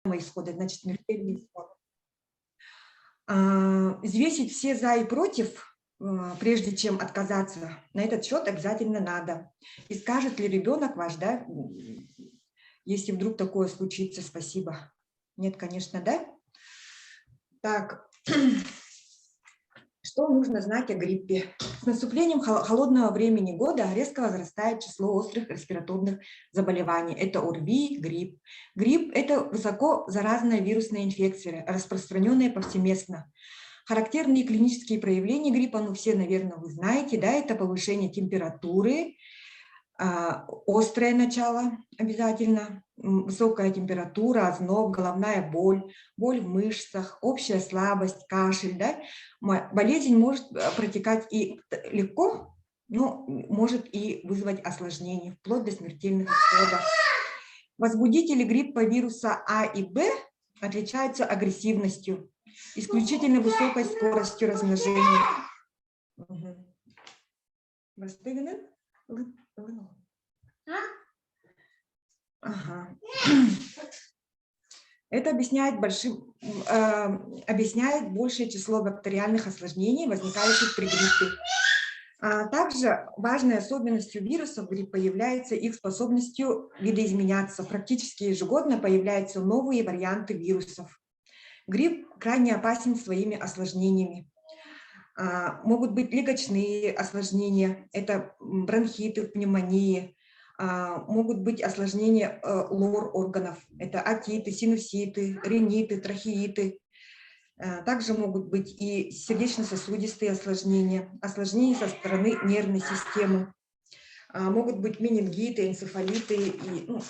Исхода, значит, смертельный исход. Взвесить все за и против, прежде чем отказаться, на этот счет обязательно надо. И скажет ли ребенок ваш, да, если вдруг такое случится, спасибо? Нет, конечно, да? Так, что нужно знать о гриппе? С наступлением холодного времени года резко возрастает число острых респираторных заболеваний. Это ОРВИ, грипп. Грипп – это высоко заразная вирусная инфекция, распространенная повсеместно. Характерные клинические проявления гриппа, ну все, наверное, вы знаете, да, это повышение температуры, острое начало обязательно, высокая температура, озноб, головная боль, боль в мышцах, общая слабость, кашель. Да? Болезнь может протекать и легко, но может и вызвать осложнения, вплоть до смертельных исходов. Возбудители гриппа вируса А и Б отличаются агрессивностью, исключительно высокой скоростью размножения. Мгм. А? Ага. Это объясняет большее число бактериальных осложнений, возникающих при гриппе. А также важной особенностью вирусов гриппа является их способностью видоизменяться. Практически ежегодно появляются новые варианты вирусов. Грипп крайне опасен своими осложнениями. Могут быть легочные осложнения, это бронхиты, пневмонии, могут быть осложнения лор органов, это отиты, синуситы, риниты, трахеиты. Также могут быть и сердечно-сосудистые осложнения, осложнения со стороны нервной системы. Могут быть менингиты, энцефалиты и, ну,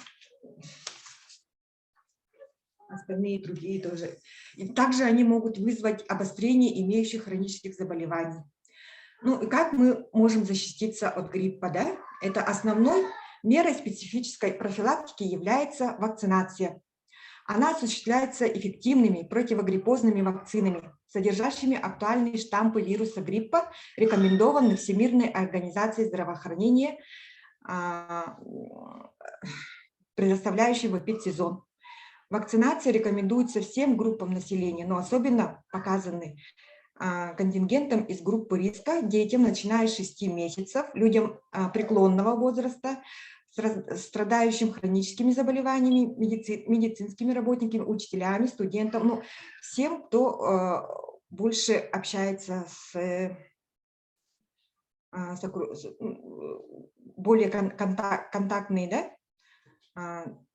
остальные другие тоже. И также они могут вызвать обострение имеющих хронических заболеваний. Ну и как мы можем защититься от гриппа? Да? Это основной мерой специфической профилактики является вакцинация. Она осуществляется эффективными противогриппозными вакцинами, содержащими актуальные штаммы вируса гриппа, рекомендованных Всемирной организацией здравоохранения, предоставляющей в эпидсезон. Вакцинация рекомендуется всем группам населения, но особенно показаны контингентам из группы риска, детям, начиная с 6 месяцев, людям преклонного возраста, страдающим хроническими заболеваниями, медицинскими работниками, учителями, студентам, ну, всем, кто больше общается с более контактные, да,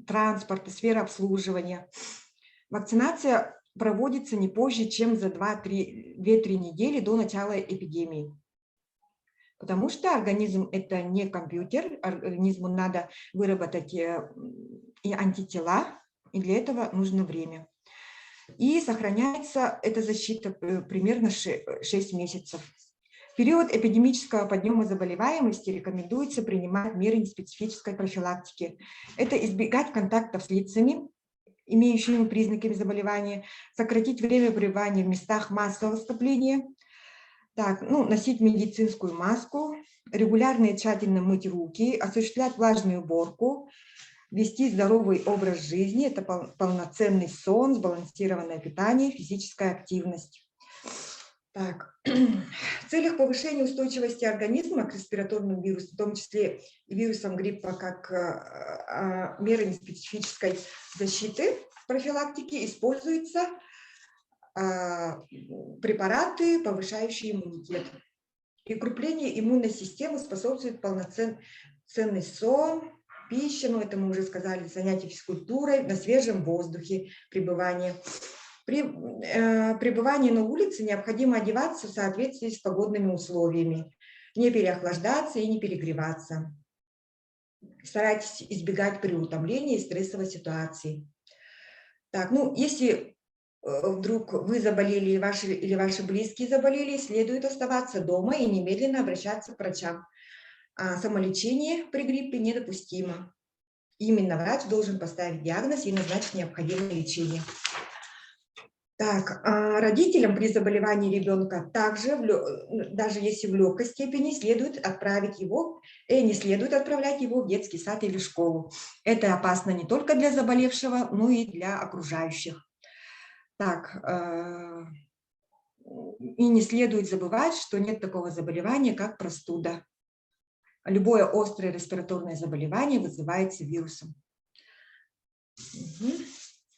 транспорт, сфера обслуживания. Вакцинация проводится не позже, чем за 2-3 недели до начала эпидемии. Потому что организм – это не компьютер, организму надо выработать и антитела, и для этого нужно время. И сохраняется эта защита примерно 6 месяцев. В период эпидемического подъема заболеваемости рекомендуется принимать меры неспецифической профилактики. Это избегать контактов с лицами, имеющими признаки заболевания, сократить время пребывания в местах массового скопления, так, ну, носить медицинскую маску, регулярно и тщательно мыть руки, осуществлять влажную уборку, вести здоровый образ жизни, это полноценный сон, сбалансированное питание, физическая активность. Так. В целях повышения устойчивости организма к респираторным вирусам, в том числе и вирусам гриппа, как меры неспецифической защиты профилактики, используются препараты, повышающие иммунитет. И укреплению иммунной системы способствует полноценный сон, пища, ну это мы уже сказали, занятия физкультурой, на свежем воздухе пребывание. При пребывании на улице необходимо одеваться в соответствии с погодными условиями, не переохлаждаться и не перегреваться. Старайтесь избегать переутомления и стрессовой ситуации. Так, ну, если вдруг вы заболели или ваши близкие заболели, следует оставаться дома и немедленно обращаться к врачам. А самолечение при гриппе недопустимо. Именно врач должен поставить диагноз и назначить необходимое лечение. Так, родителям при заболевании ребенка также, даже если в легкой степени, следует отправить его, не следует отправлять его в детский сад или школу. Это опасно не только для заболевшего, но и для окружающих. Так, и не следует забывать, что нет такого заболевания, как простуда. Любое острое респираторное заболевание вызывается вирусом. Угу.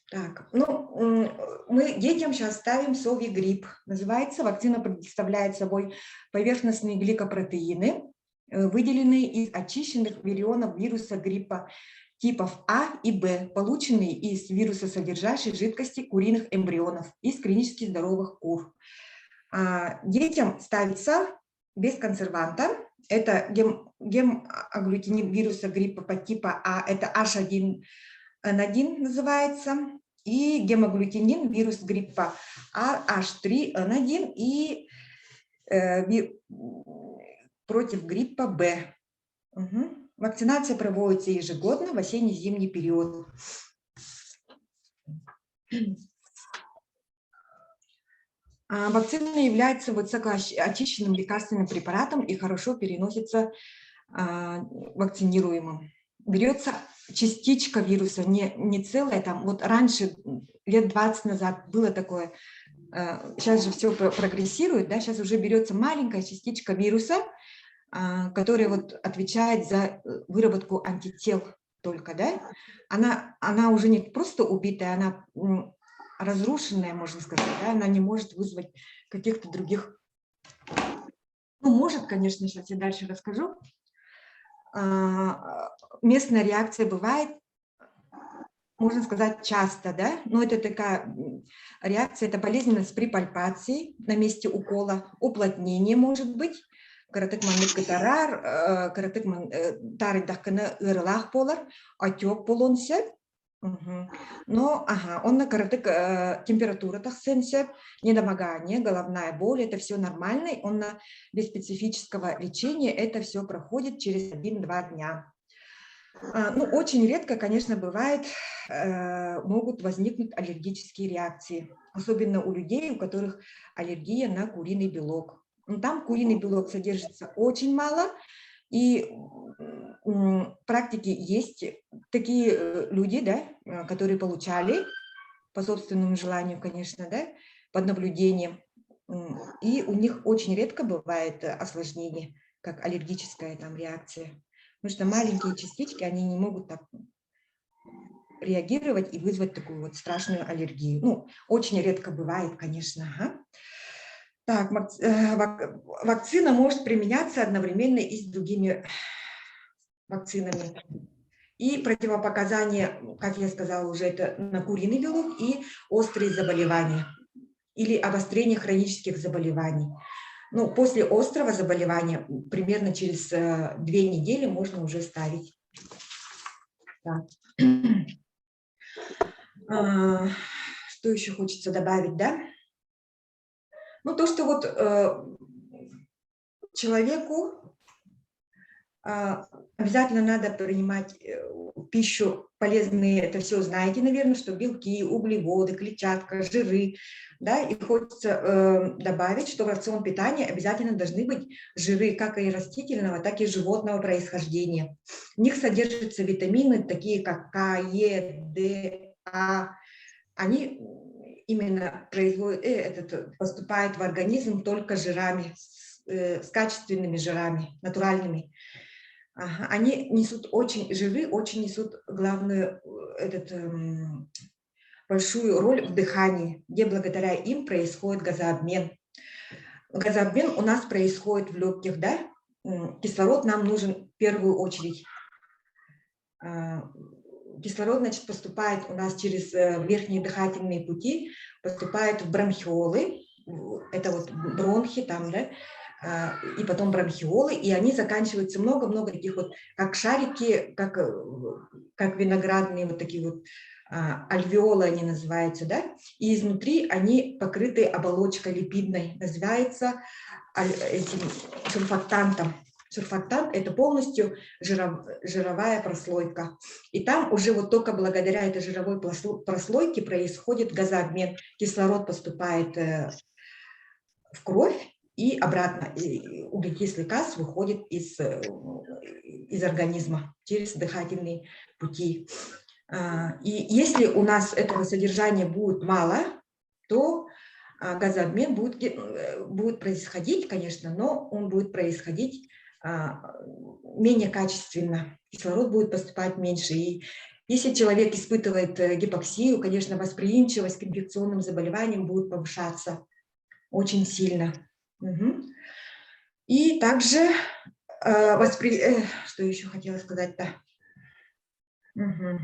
Так, ну, мы детям сейчас ставим Совигрипп. Называется, вакцина представляет собой поверхностные гликопротеины, выделенные из очищенных вирионов вируса гриппа типов А и Б, полученные из вирусосодержащей жидкости куриных эмбрионов из клинически здоровых кур. Детям ставится без консерванта. Это гемагглютинин вируса гриппа по типа А, это H1N1 называется, и гемагглютинин вирус гриппа А, H3N1 и против гриппа Б. Угу. Вакцинация проводится ежегодно в осенне-зимний период. Вакцина является высокоочищенным лекарственным препаратом и хорошо переносится вакцинируемым. Берется частичка вируса, не целая. Там, вот раньше, лет 20 назад было такое, сейчас же все прогрессирует, да, сейчас уже берется маленькая частичка вируса, которая вот отвечает за выработку антител только, да, она уже не просто убитая, она разрушенная, можно сказать, да, она не может вызвать каких-то других, ну, может, конечно, сейчас я дальше расскажу. Местная реакция бывает, можно сказать, часто, да, но это такая реакция, это болезненность при пальпации на месте укола, уплотнение может быть, кыратык маннык кытарар, кыратык таарыйдаххына ыарыылаах буолар, отек буолуон сөп. Но, ага, онно кыратык температура тахсыан сөп, недомогание, головная боль, это все нормально, онно без специфического лечения это все проходит через 1-2 дня. Ну, очень редко, конечно, бывает, могут возникнуть аллергические реакции, особенно у людей, у которых аллергия на куриный белок. Ну, там куриный белок содержится очень мало, и в практике есть такие люди, да, которые получали по собственному желанию, конечно, да, под наблюдением, и у них очень редко бывает осложнение, как аллергическая там реакция. Потому что маленькие частички, они не могут так реагировать и вызвать такую вот страшную аллергию. Ну, очень редко бывает, конечно. Ага. Так, вакцина может применяться одновременно и с другими вакцинами. И противопоказания, как я сказала уже, это на куриный белок и острые заболевания или обострение хронических заболеваний. Ну, после острого заболевания примерно через 2 недели можно уже ставить. Так. Что еще хочется добавить, да? Ну, то, что вот человеку обязательно надо принимать пищу полезные, это все знаете, наверное, что белки, углеводы, клетчатка, жиры, да, и хочется добавить, что в рацион питания обязательно должны быть жиры как и растительного, так и животного происхождения. В них содержатся витамины, такие как К, Е, Д, А, они именно производят, этот, поступают в организм только жирами, с качественными жирами, натуральными. Ага, они несут очень, жиры очень несут главную, этот, большую роль в дыхании, где благодаря им происходит газообмен. Газообмен у нас происходит в легких, да? Кислород нам нужен в первую очередь. Кислород, значит, поступает у нас через верхние дыхательные пути, поступает в бронхиолы, это вот бронхи там, да, и потом бронхиолы, и они заканчиваются много-много таких вот, как шарики, как виноградные вот такие вот альвеолы они называются, да, и изнутри они покрыты оболочкой липидной, называется этим сурфактантом. Сурфактант – это полностью жировая прослойка. И там уже вот только благодаря этой жировой прослойке происходит газообмен. Кислород поступает в кровь и обратно. И углекислый газ выходит из организма через дыхательные пути. И если у нас этого содержания будет мало, то газообмен будет происходить, конечно, но он будет происходить менее качественно. Кислород будет поступать меньше. И если человек испытывает гипоксию, конечно, восприимчивость к инфекционным заболеваниям будет повышаться очень сильно. Угу. И также, что еще хотела сказать-то? Угу.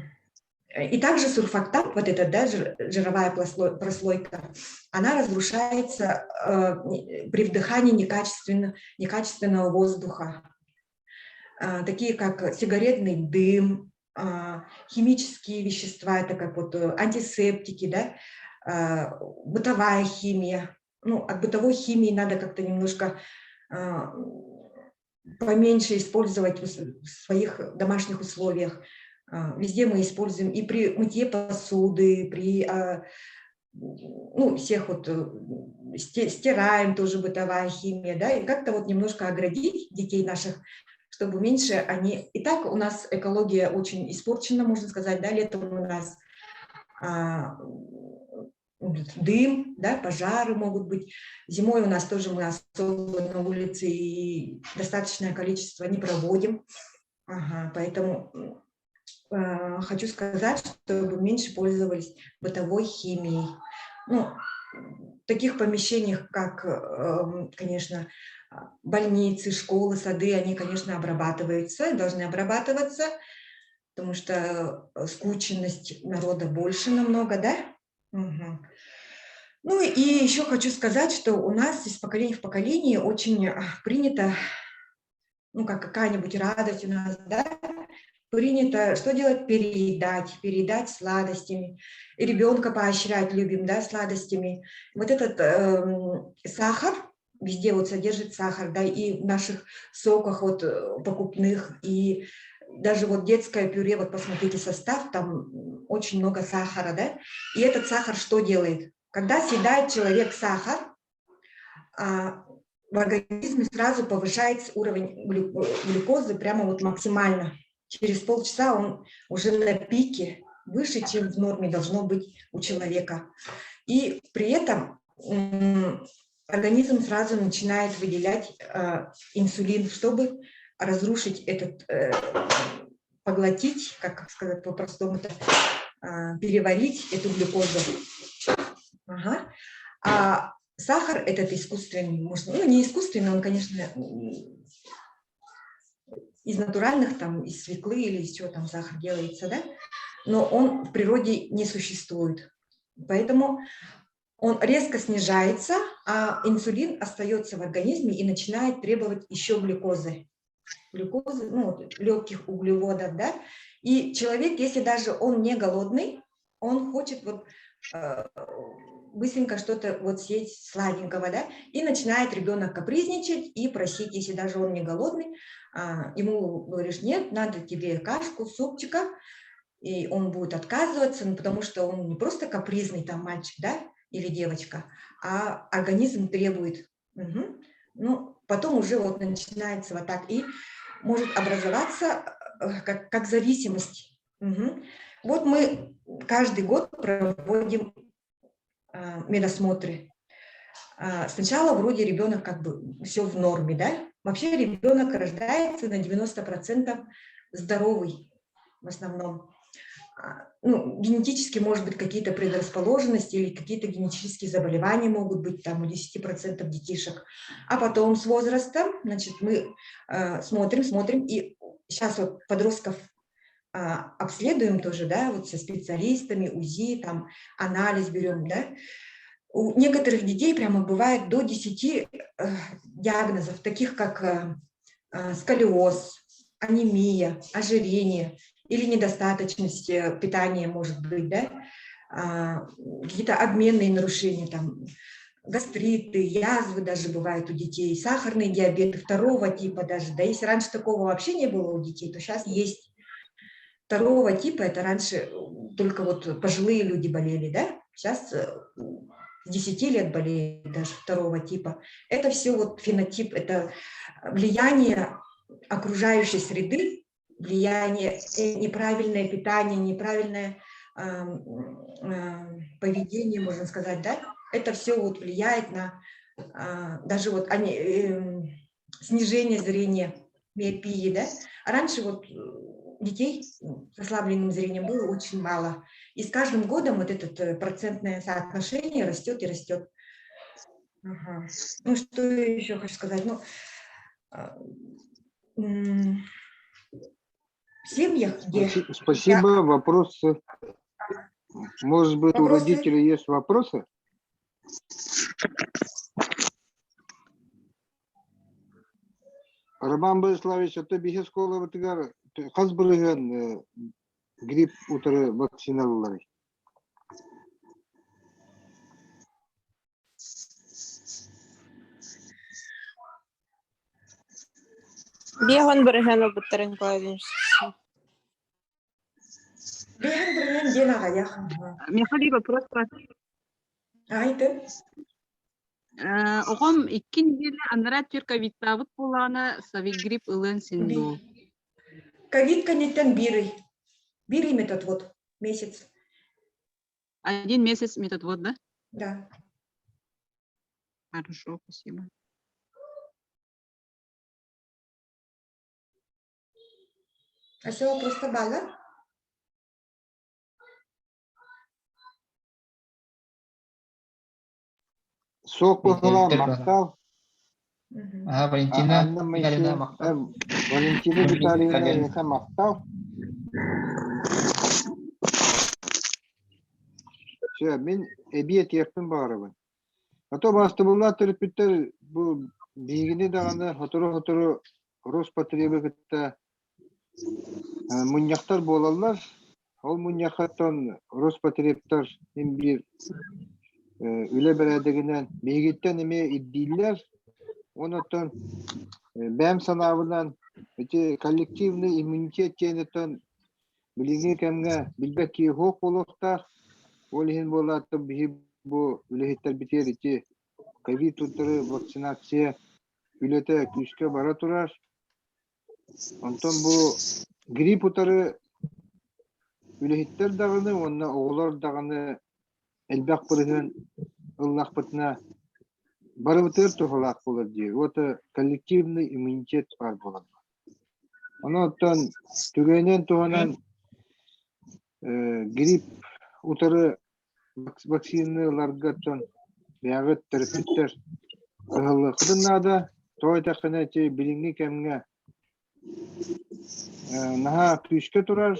И также сурфактант, вот эта, да, жировая прослойка, она разрушается при вдыхании некачественного воздуха, такие как сигаретный дым, химические вещества, это как вот антисептики, да, бытовая химия. Ну, от бытовой химии надо как-то немножко поменьше использовать в своих домашних условиях. Везде мы используем и при мытье посуды, при ну, всех вот стираем тоже бытовая химия, да, и как-то вот немножко оградить детей наших, чтобы меньше они... И так у нас экология очень испорчена, можно сказать, да, летом у нас дым, да, пожары могут быть. Зимой у нас тоже мы особо на улице и достаточное количество не проводим. Ага, поэтому хочу сказать, чтобы меньше пользовались бытовой химией. Ну, в таких помещениях, как, конечно, больницы, школы, сады, они, конечно, обрабатываются, должны обрабатываться, потому что скученность народа больше намного, да? Угу. Ну и еще хочу сказать, что у нас из поколения в поколение очень принято, ну как какая-нибудь радость у нас, да, принято, что делать? Переедать, переедать сладостями. И ребенка поощрять любим, да, сладостями. Вот этот сахар, везде вот содержит сахар, да, и в наших соках вот покупных, и даже вот детское пюре, вот посмотрите состав, там очень много сахара, да, и этот сахар что делает? Когда съедает человек сахар, в организме сразу повышается уровень глюкозы прямо вот максимально. Через полчаса он уже на пике, выше, чем в норме должно быть у человека. И при этом организм сразу начинает выделять инсулин, чтобы разрушить этот, поглотить, как сказать по-простому-то, переварить эту глюкозу. Ага. А сахар этот искусственный, можно, ну не искусственный, он, конечно, из натуральных, там, из свеклы или из чего там сахар делается, да, но он в природе не существует. Поэтому он резко снижается, а инсулин остается в организме и начинает требовать еще глюкозы. Глюкозы, ну, легких углеводов, да. И человек, если даже он не голодный, он хочет вот быстренько что-то вот съесть сладенького, да, и начинает ребенок капризничать и просить, если даже он не голодный, ему говоришь, нет, надо тебе кашку, супчика, и он будет отказываться, ну, потому что он не просто капризный там мальчик, да, или девочка, а организм требует. Угу. Ну, потом уже вот начинается вот так, и может образоваться как зависимость. Угу. Вот мы каждый год проводим медосмотры. Сначала вроде ребенок как бы все в норме, да? Вообще ребенок рождается на 90% здоровый в основном. Ну, генетически, может быть, какие-то предрасположенности или какие-то генетические заболевания могут быть там у 10% детишек. А потом с возрастом, значит, мы смотрим, смотрим, и сейчас вот подростков обследуем тоже, да, вот со специалистами, УЗИ, там, анализ берем, да. У некоторых детей прямо бывает до 10 диагнозов, таких как сколиоз, анемия, ожирение или недостаточность питания, может быть, да, какие-то обменные нарушения, там, Гастриты, язвы даже бывают у детей, сахарный диабет второго типа даже. Да, если раньше такого вообще не было у детей, то сейчас есть второго типа, это раньше только вот пожилые люди болели, да, сейчас с 10 лет болеют даже второго типа. Это все вот фенотип, это влияние окружающей среды, влияние неправильное питание, неправильное поведение, можно сказать, да, это все вот влияет на даже вот они, снижение зрения, миопии, да. А раньше вот детей с ослабленным зрением было очень мало. И с каждым годом вот это процентное соотношение растет и растет. Ага. Ну, что еще хочу сказать? Ну, в семьях, где... Спасибо. Вопросы? Может быть, у Вопросы? родителей есть вопросы? Роман Бориславович, а то биһи оскуолабытыгар хас бырыһыан грипп утары вакциналаларый? 50% ылбыттарын Николаевич. 50% диэн аҕыйах. Миэхэ вопрос бар. Айты. Оҕом 2 нэдиэлэ анараа өттүгэр ковидтаабыт буоллаҕына, грипп ылыан син дуо? Ковид кэнниттэн биир ый. Биир ый методвод. Месяц. Один месяц методвод, да? Да. Хорошо, спасибо. Өссө вопростар бааллар? Суох быһылаан махтал. Ага, Валентина Анна Витальевна махтал. Валентина Витальевна эйиэхэ махтал. Все, мин эбии этиэхпин баҕарабын. А то бастыбыллаах төрөппүттэр бу биһигини даҕаны сотору-сотору Роспотребы кытта мунньахтар буолаллар. Ол мунньахтан Роспотребтар син биир үлэ бэрээдэгинэн биһигиттэн эмиэ ирдииллэр. Онон бэйэм санаабынан ити коллективный иммунитет диэниттэн билиҥҥи кэмҥэ билбэт киһи суох буолуохтаах. Ол иһин буолаат биһи бу үлэһиттэрбитигэр ити ковид утары вакцинация үлэтэ күүскэ бара турар. Онтон бу грипп утары үлэһиттэр даҕаны уонна оҕолор даҕаны элбэх бырыһыан ыллахпытына барыбытыгар туһалаах буолар дии. Вот коллективный иммунитет баар буолар. Ону оттон түгэнинэн туһанан грипп утары вакцинаны ыларга оттон бэйэҕит төрөппүттэр кыһаллыаххытын наада. Тоҕо диэтэххинэ ити билиҥҥи кэмҥэ наһаа күүскэ турар.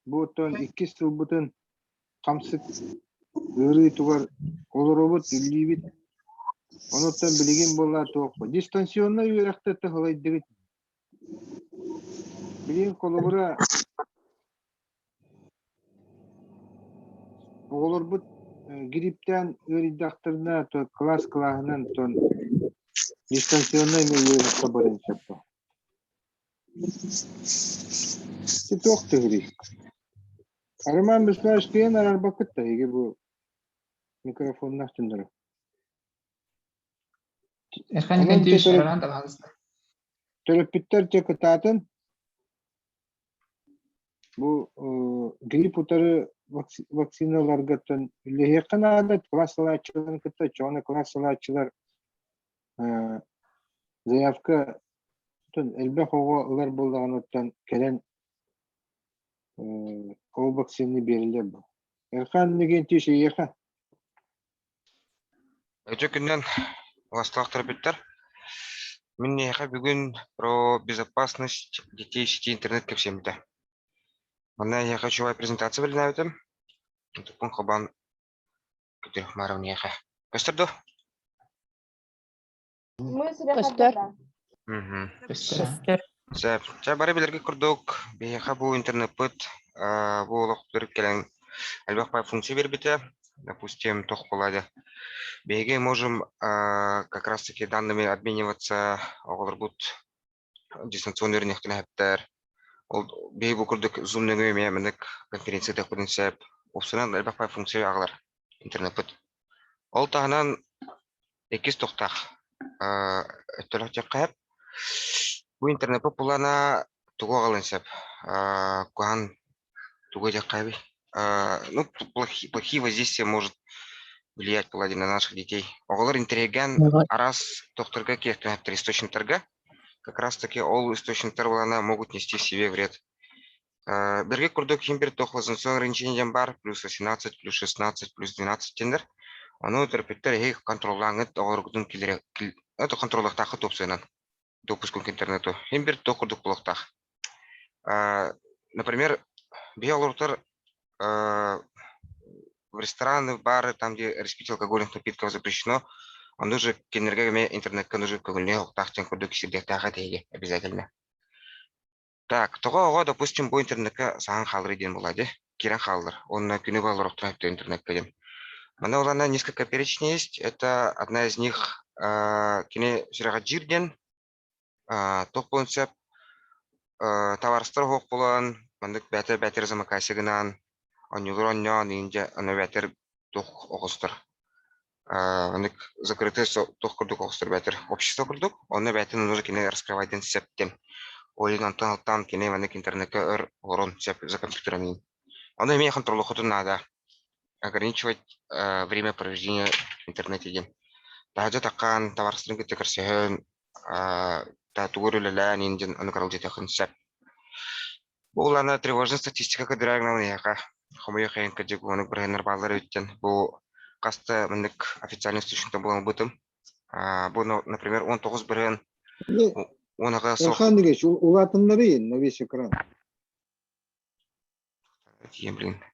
Бу оттон иккис сылбытын хамсык ыарыы тугар олоробут, үллүүбүт. Онуттан билигин буолла туох дистанционнай үөрэхтэр тыһылайдыгыт. Билигин холобура Оҕолорбут грипптээн ыарыйдахтарына то кылаас кылааһынан тон дистанционнай үөрэххэ барыан сөп Туох түһүрүй? Роман Беславович киэн арарбаккыт да эһиги бу микрофоннаах дьоннору. Эрхан Онон Николаевич Роман пожалуйста. Төрөппүттэр дьэ кытаатын Бу грипп утары вакциналаргыттан үлэлэһиэххэ наада. Кылаас салааччыларын кытта чоҕуна кылаас салааччылар заявка элбэх оҕо ылар буоллаҕына кэлэн ол вакцинаны биэрэллэр бу. Эрхан Иннокентьевич эйиэхэ. Үтүө күнүнэн, убастаах төрөппүттэр. Мин эһиэхэ бүгүн про безопасность детей в сети интернет кэпсиэммитэ. Манна эһиэхэ үчүгэй презентация бэлэмнээбитим. Туппун хабан күтүр маарым эһиэхэ. Көстөр дуо? Көстөр. Көстөр. Сөп. Чэ, бары билэргит курдук, биһиэхэ бу интернеппыт бу олох төрүт кэлэн элбэх функция биэрбитэ. Допустим, туох буолла Биһиги можем как раз таки данными обмениваться оҕолорбут дистанционно үөрэниэхтэрин сөптөр. Ол биһиги бу курдук Zoom нөҥүө эмиэ маннык конференция ыытыахпытын сөп. Уопсайынан элбэх баай функция аҕалар интернеппит. Ол таһынан иккис туохтаах өттөлөөх диэххэ сөп. Бу интернеппит булана тугу аҕалыан сөп? Куһаҕан тугу диэххэ эбий? Ну, плохие воздействия может влиять паладин на наших детей. Оҕолор интэриэһиргээн араас тохторго киэхтэнэттэр источниктарга как раз таки ол источниктар булана могут нести в себе вред. Бэргэ курдук иһин бир туох возрастной ограничение диэн баар, плюс 18, плюс 16, плюс 12 диэннэр. Ону төрөппүттэр эһиги контроллааҥҥыт оҕолоргутун киллэрэ это контроллуохтааххыт уопсайынан допуск к интернету. Иһин бир туох курдук буолуохтаах. Например, биһи олорутар в рестораны, в бары, там, где распитие алкогольных напитков запрещено, ону же кинилэргэ эмиэ интернекка нужно көҥүллүөх уохтаах диэн курдук сирдиэхтээх этэһиги обязательно. Так, тоҕо оҕо, допустим, бу интернекка саһан хаалар диэн буолла дии, киирэн хааллар. Уонна күнү быһа олоруохтарын сөптөөх интернекка диэн. Манна улаана несколько перечней есть. Это одна из них кини сүрэҕэлдьиир диэн туох буолуон сөп табаарыстар оһох булан маннык бээтэр бээтэр замыкайся гынан оонньуулар оонньоон иин дьэ аны бээтэр туох оҕустар маннык закрытый туох курдук оҕустар бээтэр общество курдук онно бээтин нужно кини раскрывайдын сөп диэн ол иһин онтон алтаан кини маннык интернекка өр олорон сөп за компьютером иин ону эмиэ контроллуоххутун наада ограничивать время проведения в интернете диэн таһырдьа таххан табаарыстарын кытта көрсөһөн тугу үлэлээн иин диэн ону көрөлдьүтүөххүн сөп. Бу улаана тревожная статистика көрдөрөр эһиэхэ хомойуох иһин кырдьык уонук бырыһыаннар бааллар эбит диэн бу хаста маннык официальный источниктан булан ылбытым. Бу, например, 19 бырыһыан уонаҕа суох. Эрхан Ильич, улаатыннарыы на весь экран. Тиийэн блин.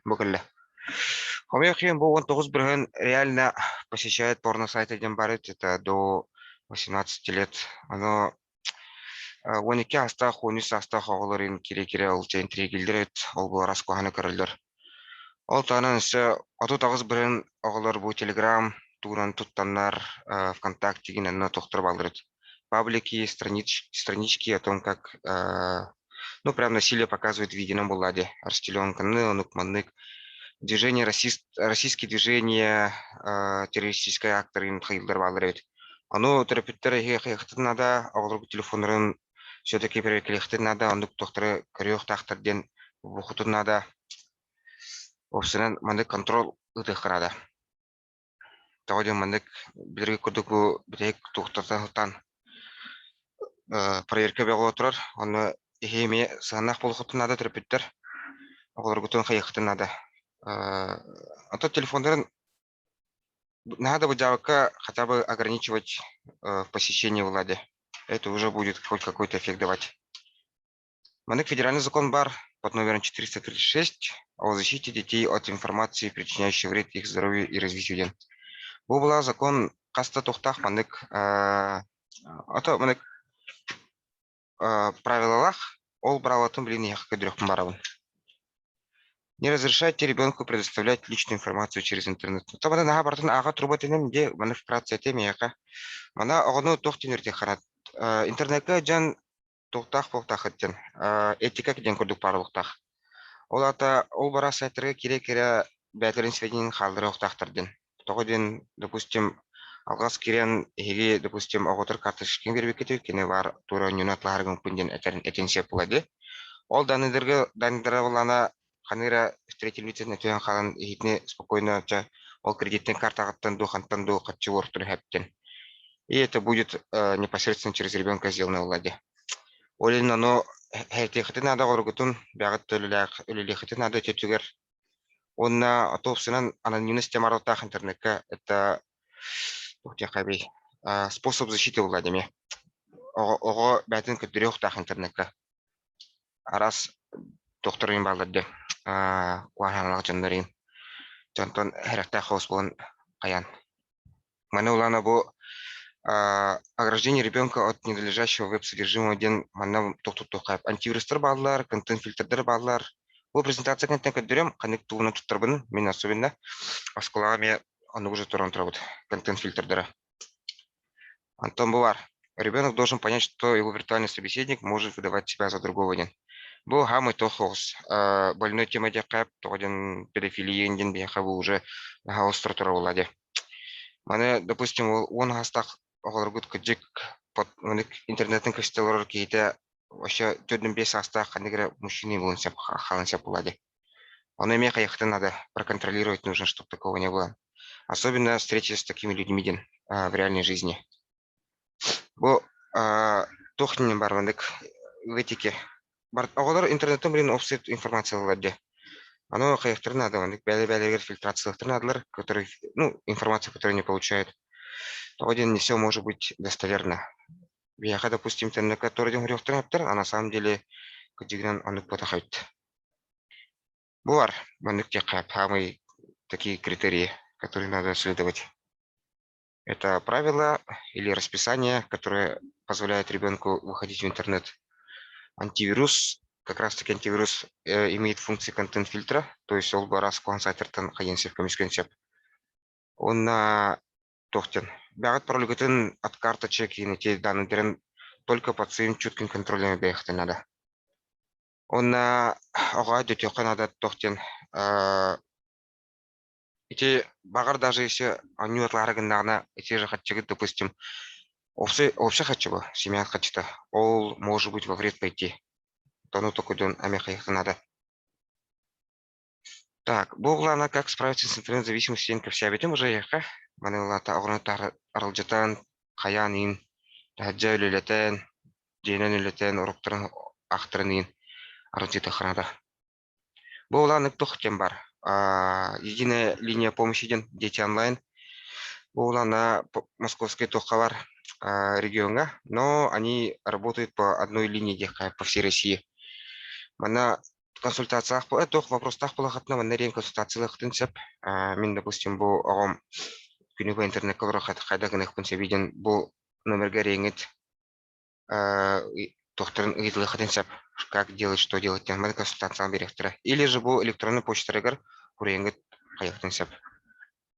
Бу кэллэ. Хомойуох иһин, бу 19% реально посещает порно-сайты диэн баар эбит, это до 18 лет. Ону 12 аастаах, 13 саастаах оҕолор иһин киирэ-киирэ ол чэ интригэллэр эбит, ол бу араас куһаҕаны көрөллөр. Ол таһынан өссө 38% оҕолор бу Телеграм тугунан туттаннар, ВКонтакте онно тохтор бааллар эбит. Паблики, странички о том, как ну, прям насилие показывает видео буолла дии. Расстреленканы, оннук маннык. Движение расист, российские движения, террористическай акторын хайылдар бааллар эбит. Ону төрөппүттэр эһиэхэ надо, оҕолоргут телефоннарын все-таки проверкалиэхтэрин наада, оннук туохтары көрүөхтаахтар диэн бухутун наада. Уопсайынан маннык контроль ыытыахха наада. Тоҕо диэн маннык билэргэ курдук бу бүтэһик туохтартан сылтаан проверка бөҕө турар. Онно эһи эмиэ сыһыаннаах буолуоххутун наада төрөппүттэр. Оҕолоргутун хайыаххытын наада. А то телефоннарын наһаа да быдьаабакка хотя бы ограничивать в посещении Влади. Это уже будет хоть какой-то эффект давать. Маннык федеральный закон баар под номером 436 о защите детей от информации, причиняющей вред их здоровью и развитию диэн. Бу была закон хаста туохтаах маннык ото маннык правилалаах ол правилатын билин эһиэхэ көрдөрүөхпүн баарабын. Не разрешайте ребенку предоставлять личную информацию через интернет. То маны наһаа барытын ааҕа турбат иним дии маны вкратце этиэм эйиэхэ. Мана оҕону туох диэн үөрэтиэххэ интернекка дьон туохтаах буолуохтаах диэн этика диэн курдук баар буолуохтаах. Ол аата ол бара сайтарга киирэ-киирэ бэйэлэрин сведениен хаалларыахтаахтар диэн. Тоҕо диэн, допустим, алҕас киирэн эһиги, допустим, оҕотор карточканы биэрбиккитигэр кини баар туора оонньууну атлаһар гыммыппын диэн этэрин этин сөп буолла дии. Ол данныйдарга данныйдара буоллаҕына ханна эрэ встретилицаны түһэн хаалан иһитини спокойно чэ ол кредитный картаҕыттан дуу хантан дуу харчы уортур иһэптин. И это будет непосредственно через ребенка сделано буолла дии. Ол иһин ону һэтиэххитин наада оҕоргутун бэҕит үлэлиэххитин наада өтөтүгэр уонна отуопсунан анонимность темаралтаах интернекка это туох диэххэ способ защиты буолла дии оҕо оҕо бэйэтин көрдөрүөхтээх интернекка араас туохтар бааллар дии куһаҕаналаах дьоннор дьонтон сэрэхтээх соҕус буолан хайаан маны улаана бу ограждение ребенка от ненадлежащего веб-содержимого диэн манна туох туттуохха антивирустар бааллар, контент-фильтрдэр бааллар. Бу презентация кэнниттэн көрдөрүөм, ханнык тугунан туттарбын, мин особенно оскуолаҕа эмиэ оннук уже туран турабыт, контент фильтрдара. Антон Бувар. Ребенок должен понять, что его виртуальный собеседник может выдавать себя за другого диэн. Бу хаамый туох соҕус больной тема диэххэ тоҕо диэн педофилия диэн биһиэхэ бу уже наһаа остро турар буолла дии. Маны, допустим, уон аастаах оҕолоргут кырдьык интернеттэн көстө олорор киһитэ вообще төрдүн биэс саастаах ханнык эрэ мужчина буолуон сөп хаалан сөп буолла дии. Ону эмиэ хайыахтан надо проконтролировать нужно, чтобы такого не было. Особенно встречи с такими людьми диэн в реальной жизни. Бу туох диэн бар маннык в этике. Оҕолор интернеттэн блин офсет информациялар дии. Ону хайыахтарын надо маннык бэйэ-бэйэлэригэр фильтрациялыахтарын наадалар, которые, ну, информацию, которую не получают. Тоҕо диэн не все может быть достоверно. Биһиэхэ, допустим, интернекка который диэн суруйуохтарын эптэр, а на самом деле кырдьыгынан оннук буотах эбит. Бу бар, маннык диэххэ самые такие критерии, которые надо следовать. Это правило или расписание, которое позволяет ребенку выходить в интернет. Антивирус, как раз таки антивирус имеет функции контент-фильтра, то есть ол раз сайтартан хайыан сөп көмүскүөн сөп. Уонна туох диэн бэҕэт парольгытын от карточек и эти данные только под своим чутким контролем бэйэхтэн надо. Уонна оҕо дөтүөххэ наада туох диэн ити баҕар даже если оонньуу атлаары гыннаҕына ити же хаччыгыт допустим общий хаччы бу семья хаччыта ол может быть во вред пойти тону токуйдун эмиэ хайыахха наада. Так, бу углаана как справиться с интернет-зависимостью диэн кэпсээбитим уже эйиэхэ. Маны ылата оҕону аралдьытан, хайаан иин, таһырдьа үлэлэтэн, дьиэнэн үлэлэтэн, уруктарын ахтарын иин аралдьытыахха наада. Бу улааннык туох диэн баар. Единая линия помощи диэн Дети онлайн. Бу улаана московскай туохха бар региоҥҥа, но они работают по одной линии диэххэ по всей России. Манна консультациялаах туох вопростаах буолахытына манна диэн консультациялыахтын сөп. Мин, допустим, бу оҕом күнү бу интернекка олорор хайдах гыныахпын сөбүй диэн бу номерга эрийэҥҥит туохтарын ыйытылыаххытын сөп. Как делать, что делать диэн маны консультацияны биэриэхтэрэ. Или же бу электронный почтарыгар суруйаҥҥыт хайыахтын сөп.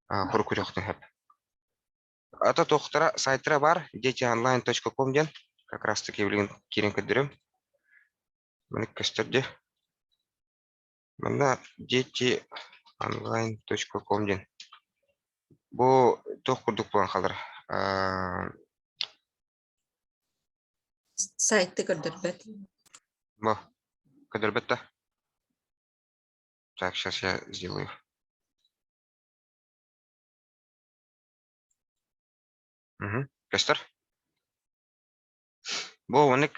Хорук көрүөхтүн сөп. Ата туохтара сайтара бар детионлайн.ком диэн как раз таки билигин киирэн көрдөрөм. Маннык көстөр дии. Манна детионлайн.ком диэн. Бу туох курдук буолан хаалар. Сайты көрдөрбөт. Бу көрдөрбөт да? Так, сейчас я сделаю. Угу. Көстөр? Бу оннук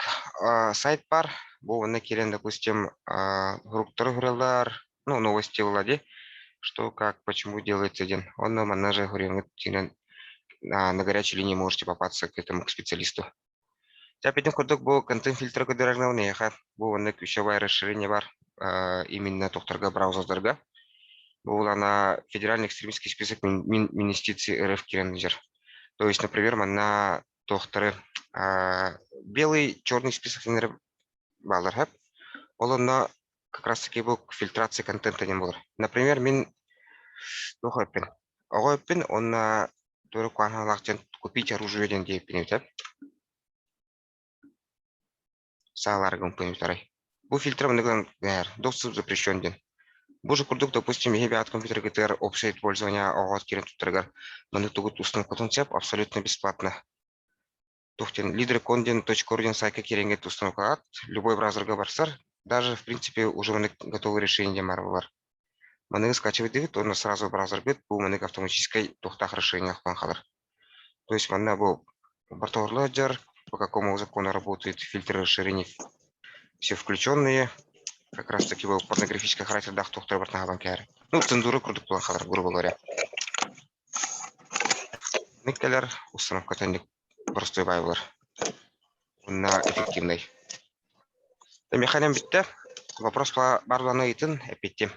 сайт бар. Бу онно киирэн, допустим, уруктары көрөллөр, ну, новости буолла дии, что, как, почему делается диэн. Онно манна же суруйаҥҥыт дьиҥинэн на горячей линии можете попасться к этому к специалисту. Дьэ, эппитим курдук, бу контент-фильтр көрдөрөр эйиэхэ бу онно ключевое расширение бар именно тохторго браузердарга. Бу ана федеральный экстремистский список Минюстиции РФ киирэн сылдьар. То есть, например, манна туохтары белый, черный список баалар сөп. Ол онно как раз таки бу фильтрация контента диэн буолар. Например, мин туох эппин? Оҕо эппин уонна туору куһаҕан диэн купить оружие диэн диэппин эбитэ. Сааларга компьютерай. Бу фильтр маннык доступ запрещен диэн. Бу же курдук, допустим, эһи бэйэҕит компьютергытыгар общее пользование оҕо киирэн туттарыгар маннык тугут установкатын сөп абсолютно бесплатно. Туох диэн leadercon.ru диэн сайтка киирэҥҥит установкалаат, любой браузерга барсар, даже в принципе уже маннык готовые решения диэн баар буолар. Маныгы скачивать дигит, уонна сразу браузергыт бу маннык автоматическай туохтаах решение хаалар. То есть манна бу бортоварлар дьар, по какому закону работает фильтр расширений, все включенные, как раз таки был порнографический характердаах туохтар бартаһабан кээр. Ну, цензура курдук буолан хаалар, грубо говоря. Никкелер установка тэнник простой баай буолар. Уонна эффективный. Механем бүттэ. Вопрос барланы ыйытын эппиттим.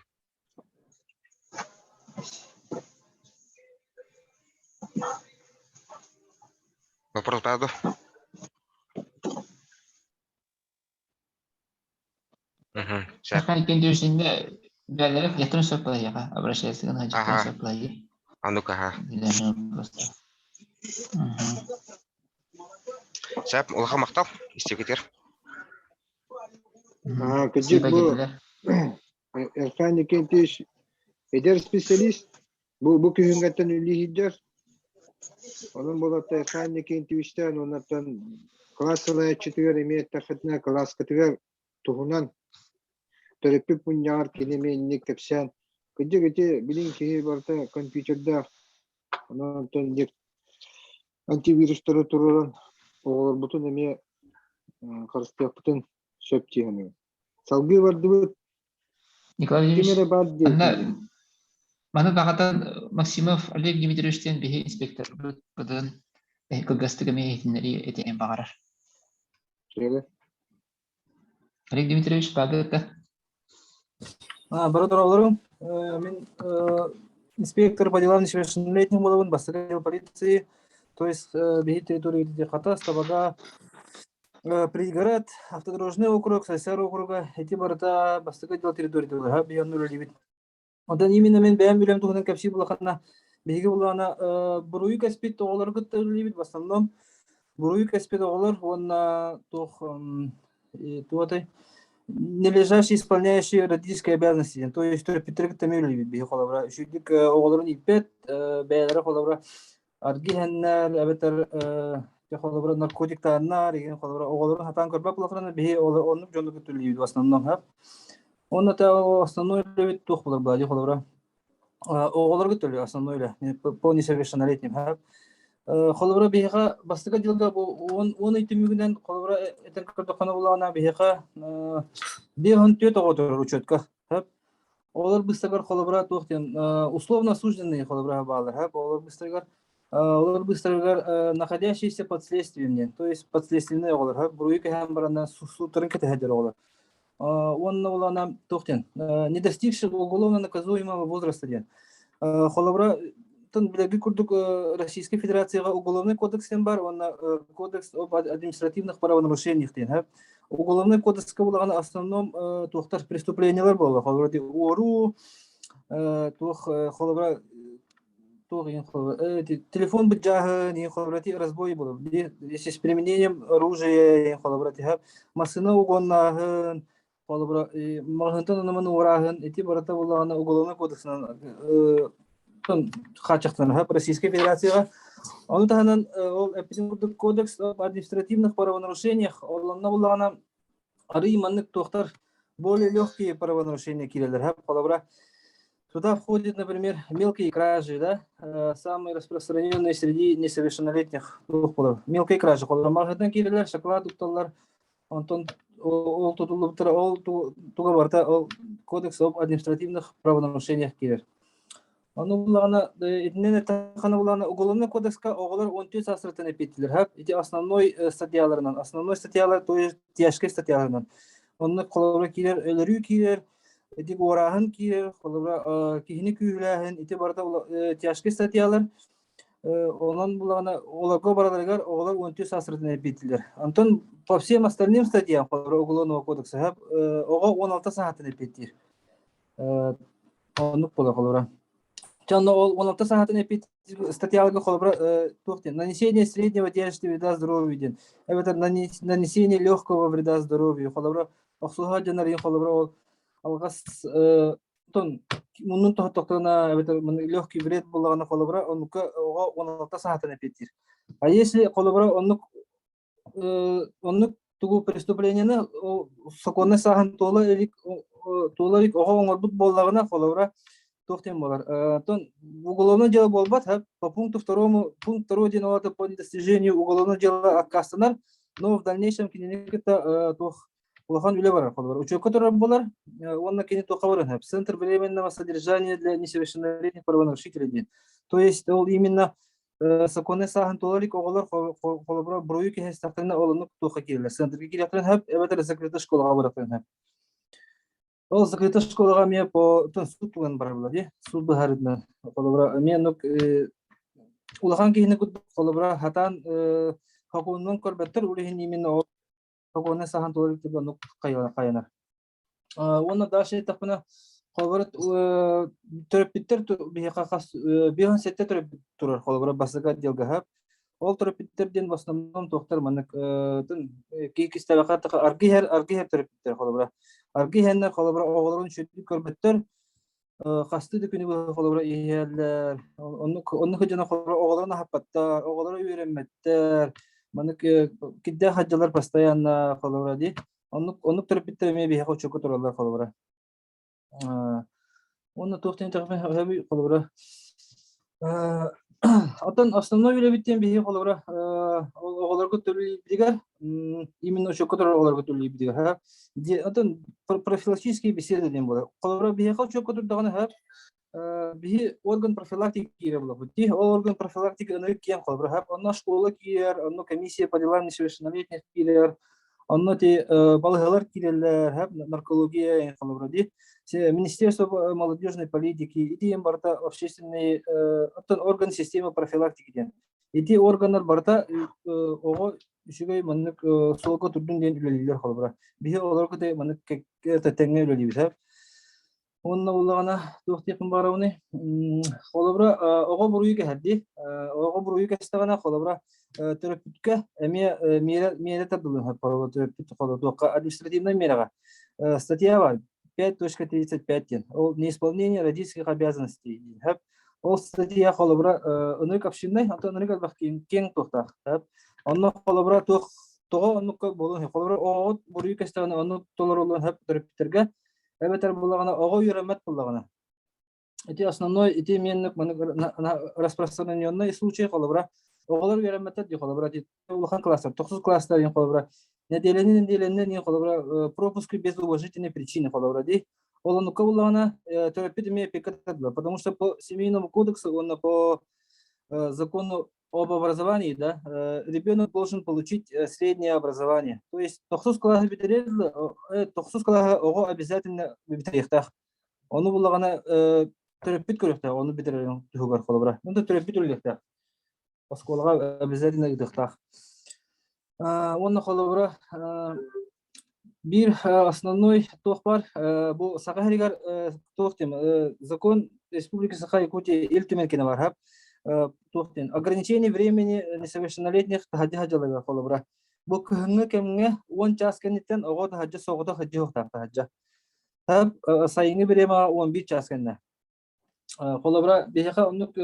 Вопрос баар дуо? Сөп. Саха кендүүсүндэ бээлэрэ флетон сөп плайыга обращается Ага. сөп плайы. А ну-ка, ага. Просто. Сөп, улахан махтал. Истибитигэр. Аа, кырдьык бу Эрхан Никитич эдэр специалист бу күһүҥҥэттэн үлэлиир. Онон буолатта Эрхан Никитичтэн оннуттан кылаас салайааччытыгар эмиэ эттэххитинэ кылааскытыгар туһунан төрөппүт мунньаҕар кини эмиэ инник кэпсээн кырдьык ити билин киһи барыта компьютердаах онон онтон инник антивирустары туруоран оҕолорбутун эмиэ харыстыахпытын сөп дии саныыбын. Салгыы бардыбыт. Николай Ким Владимирович, эрэ баар манна диэтилэр. маны даҕатан Максимов Олег Дмитриевич диэн биһи инспекторбыт быдан кылгастык эмиэ иһитиннэрии этиэн баҕарар. Чүөрэ. Олег Дмитриевич, баҕа Бары дороолорум. Мин инспектор по делам несовершеннолетних буолабын, бастакы отдел полиции, то есть биһи территория Хатас, Табага, Пригород, автодорожный округ, Сайсар округа, эти барыта бастакы отдел территориялара биһи үлэлиибит. Онтон именно мин бэйэм үлэм туһунан кэпсии булаханна биһиги булаана буруйу кэспит оҕолору кытта үлэлиибит в основном буруйу кэспит оҕолор уонна туох туотай нележащие исполняющие родительские обязанности то есть төрөппүттэри кытта эмиэ үлэлиибит биһи холобура үчүгдүк оҕолорун ииппэт бэйэлэрэ холобура аргы иһэннэр эбэтэр холобура наркотиктааннар игин холобура оҕолорун хатаан көрбөт буоллахтарына биһи оннук дьону кытта үлэлиибит в основном Уонна основной үлэбит туох буолар баадьы холобура оҕолорго төлүө основной үлэ по несовершеннолетним холобура биһиэхэ бастакы дьылга бу 10 ый түмүгүнэн холобура этэн көрдөххүнэ булаана биһиэхэ 54 оҕо турар учетка Олор быстагар холобура туох диэн условно осужденные холобура баалар олор быстагар олор быстарыгар находящиеся под следствием диэн то есть подследственные оҕолор буруйу кэһэн баранна сууттарын кэтэһэллэр оҕолор уонна улаана туох диэн не достигших уголовно наказуемого возраста диэн холобура тон билэрги курдук Российской Федерацияҕа уголовный кодекс диэн бар уонна кодекс об административных правонарушениях диэн уголовный кодекска булаҕана основном туохтар преступлениялар буолла холобура уоруу туох холобура туох иһин холобура телефон быдьааһын иһин холобура разбой буолар если с применением оружия иһин холобура массыына угоннааһын холобура маҕаһыынтан ономон уорааһын ити барыта буоллаҕына уголовный кодексынан хааччахтанар Российской Федерацияҕа ону таһынан ол эппитин курдук кодекс об административных правонарушениях олонно буоллаҕына арый маннык туохтар более легкие правонарушения киирэллэр холобура Сюда входит, например, мелкие кражи, да, самые распространенные среди несовершеннолетних туох буолар. Мелкие кражи холобура маҕаһыынтан киирэллэр, шоколад укталлар, онтон ол тутуллубуттара ол туга барыта ол кодекс об административных правонарушениях киирэр. Ону буллаҕына итинэн эттэххинэ буллаҕына уголовный кодекска оҕолор 14 саастарыттан эппиэттиилэр һап ити основной статьяларынан основной статьялар то есть тяжкий статьяларынан онно холобура киирэр өлөрүү киирэр ити уорааһын киирэр холобура киһини күүһүлээһин ити барыта тяжкий статьялар онон буллаҕына олорго бараларыгар оҕолор 14 саастарыттан эппиэттиилэр онтон по всем остальным статьям холобура уголовного кодекса оҕо 16 саастан эппиэттиир оннук буолар холобура Чэ онно ол 16 саһатын эппит статьяларга холобура туох диэн нанесение среднего тяжести вреда здоровью диэн эбэтэр нанесение легкого вреда здоровью холобура охсуһа дьоннор иһин холобура ол алҕас тон муннун тоһоттохторуна эбэтэр легкий вред буоллаҕына холобура оннукка оҕо 16 саһатын эппиэттиир а если холобура оннук оннук тугу преступленияны сокуоннай сааһын туола илик туола илик оҕо оҥорбут буоллаҕына холобура туох диэн буолар оттон уголовное дело буолбат по пункту второму пункт второй диэн ол по недостижению уголовного дела аккаастанар но в дальнейшем кинини кытта туох улахан үлэ барар холобура учетка турар буолар уонна кини туохха барыан центр временного содержания для несовершеннолетних правонарушителей диэн то есть ол именно сокуоннай сааһын туола илик оҕолор холобура буруйу кэһэстэхтэринэ ол оннук туохха киирэллэр центрга киириэхтэрин сөп эбэтэр закрытый школаҕа барыахтарын сөп ол закрытый школаҕа эмиэ по суут туган бараллар дии суут быһаарыытынан холобура эмиэ оннук улахан киһини курдук холобура хатаан сокуонунан көрбөттөр ол иһин именно ол сокуоннай сааһын туола илик оннук хайанар. Уонна дальше эттэхпинэ, холобура, төрөппүттэр биһиэхэ хас 57 төрөппүт турар, холобура, бастакы отделга сөп. Ол төрөппүттэр диэн в основном туохтар маннык киһи аргы иһэр аргы иһэр төрөппүттэр холобура. Аргы иһэннэр холобура оҕолорун үчүгэйдик көрбөттөр, хастыы да күнү быһа холобура иһэллэр. Оннук оннук дьоно холобура оҕолорун аһаппаттар, оҕолоро үөрэммэттэр. Маннык кирдээх сылдьаллар постоянно холобура дии. Оннук оннук төрөппүттэр эмиэ биһиэхэ учуокка тураллар холобура. Уонна туох диэн эттэхпинэ холобура Оттон основной үлэбит диэн биһиги холобура оҕолорго төлүүрбүтүгэр именно учуокка турар оҕолорго төлүүрбүтүгэр оттон профилактические беседы диэн буолар. Холобура биһиэхэ учуокка турдаҕына биһи орган профилактики киирэ буолабыт. Дии ол орган профилактики ынырык киэн холобура онно школа киирэр, онно комиссия по делам несовершеннолетних киирэр, Онно ти балыһалар киирэллэр, наркология холобура дии. Министерство молодежной политики ити барыта общественный оттон орган системы профилактики диэн. Ити органнар барыта оҕо үчүгэй маннык суолга турдун диэн үлэлииллэр холобура. Биһи олорго те маннык тэҥҥэ үлэлиибит. Уонна буоллаҕына туох диэхпин баҕарабыный? Холобура, оҕо буруйу кэһэр дии. Оҕо буруйу кэстэҕинэ, холобура, төрөппүткэ эмиэ миэрэ миэрэ тардыллан төрөппүт туохха административнай миэрэҕэ статья бар 5.35 диэн. Ол неисполнение родительских обязанностей диэн. Ол статья холобура ынырык общиннай, онтон ынырык элбэх киэҥ туохтаах. Онно холобура туох тоҕо оннукка буолуон холобура оҕо буруйу кэстэҕинэ оннук толоруллуон сөп төрөппүттэргэ Эбэтэр буллаҕына оҕо үөрэммэт буллаҕына. Ити основной ити менник маны распространенный случай холобура оҕолор үөрэммэттэр дии холобура ити улахан класстар тохсус класстар диэн холобура нэдиэлэни нэдиэлэннэ диэн холобура пропуск без уважительной причины холобура дии ол оннукка буллаҕына төрөппүт эмиэ опека потому что по семейному кодексу уонна по закону об образовании, да, ребенок должен получить среднее образование. То есть тохсус кылааһы бүтэрэр, тохсус кылааһы оҕо обязательно бүтэриэхтээх. Ону буллаҕына төрөппүт көрүөхтээх, ону бүтэрэрин туһугар холобура. Ну, төрөппүт үлэлиэхтээх. Оскуолаҕа обязательно ыытыахтаах. Уонна холобура биир основной туох бар бу Саха сиригэр туох диэн закон Республики Саха Якутия Ил Түмэн кэнэ бар туох диэн ограничение времени несовершеннолетних таһырдьа сылдьаллар холобура бу кыһыҥҥы кэмҥэ 10 чаас кэнниттэн оҕо таһырдьа соҕотох сылдьыахтаах таһырдьа сайыҥҥы бириэмэҕэ 11 чаас кэннэ Холобура, биһиэхэ оннук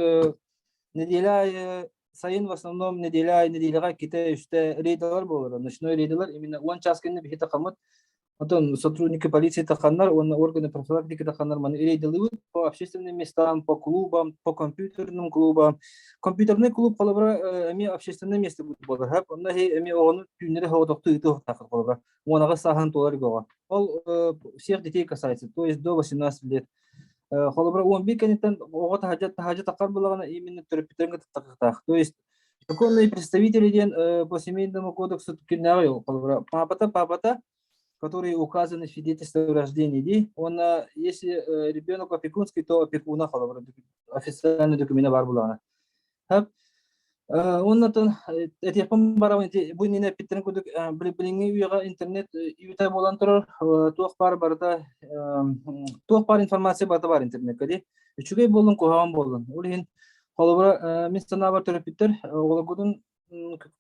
нэдиэлэ аайы сайын в основном нэдиэлэ аайы нэдиэлэҕэ иккитэ үстэ рейдалар буолар. Ночной рейдалар именно 10 час кэннэ биһи тахаммыт. Онтон сотрудники полиции таханнар уонна органы профилактики таханнар маны рейдалыыбыт по общественным местам, по клубам, по компьютерным клубам. Компьютерный клуб холобура эмиэ общественное место буолар. Онно эмиэ оҕону түүннэри соҕотохтуу ыытыахтааххыт холобура. Уонаҕа сааһын туолар оҕо. Ол всех детей касается, то есть до 18 лет. Холобура, 11 кэнниттэн оҕо таһырдьа таһырдьа таххар буоллаҕына именно төрөппүттэрин кытта таххахтаах. То есть законные представители диэн по семейному кодексу күннээҕи холобура папата папата которые указаны в свидетельстве о рождении дии. Уонна если ребенок опекунский, то опекуна холобура официальный докумена бар буоллаҕына. Уонна этиэхпин барабын ити бу иннинэ эппиттэрин курдук билиҥҥи үйэҕэ интернет үйэтэ буолан турар туох баар барыта туох баар информация барыта баар интернеккэ дии үчүгэй буоллун куһаҕан буоллун ол иһин холобура мин санаабар төрөппүттэр оҕолоргутун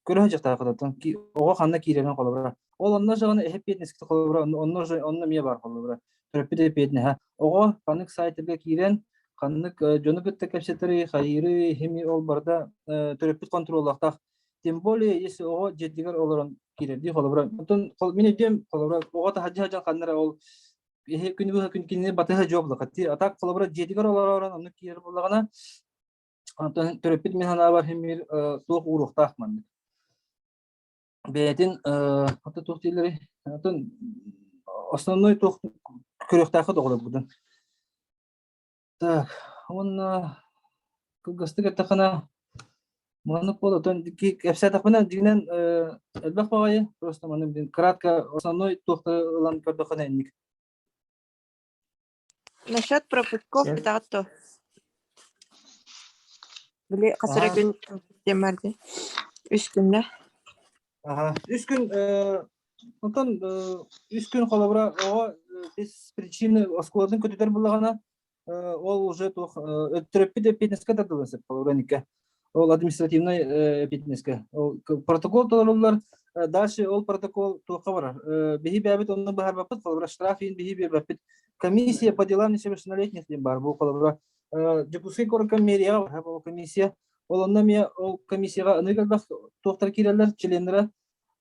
көрө сылдьыахтааххытыттан оҕо ханна киирэрин холобура ол онно жаҕаны эппиэтинэскэ холобура онно онно эмиэ баар холобура төрөппүт эппиэтинэһэ оҕо ханнык сайтарга киирэн ханнык дьону кытта кэпсэтэри, хайыыры, хими ол барыта төрөппүт хонтуруоллаахтаах. Тем более, если оҕо дьиэтигэр олорон киирэрдии холобура. Онтон мин өйдүөм холобура оҕо таһырдьа сылдьан ханна эрэ ол күнү быһа күн кинини батыһа дьуоблаха. А так холобура дьиэтигэр олорон оннук киирэр буоллаҕына, онтон төрөппүт мин санаабар химир туох ууруохтаах маннык. Бэйэтин ото туох дииллэрий? Онтон основной туох көрүөхтээххит оҕолорбутун. Так, уонна кылгастык эттэххинэ, маннык буолла. Оттон кэпсээтэхпинэ, дьиҥинэн элбэх баҕайы. Просто маны блин, кратко основной туохтары ылан көрдөххүнэ инник. Насчет пропусков это то. Били хас эрэ күн диэн бар дии. Үс күннэ. Аха. Үс күн онтон үс күн холобура оҕо без причины оскуолатын көтүтэр буллаҕына, ол уже туох төрөппүт эппиэтинэскэ тардыллан сөп холобура Ол административнай эппиэтинэскэ. Ол протокол толоруллар. Дальше ол протокол туохха барар? Биһи бэйэбит онно быһаарбаппыт, холобура штраф иһин биһи биэрбэппит. Комиссия по делам несовершеннолетних диэн баар бу холобура Дьокуускай куоракка мэрияҕа барар ол комиссия. Ол онно эмиэ ол комиссияҕа аны элбэх туохтар киирэллэр, членнара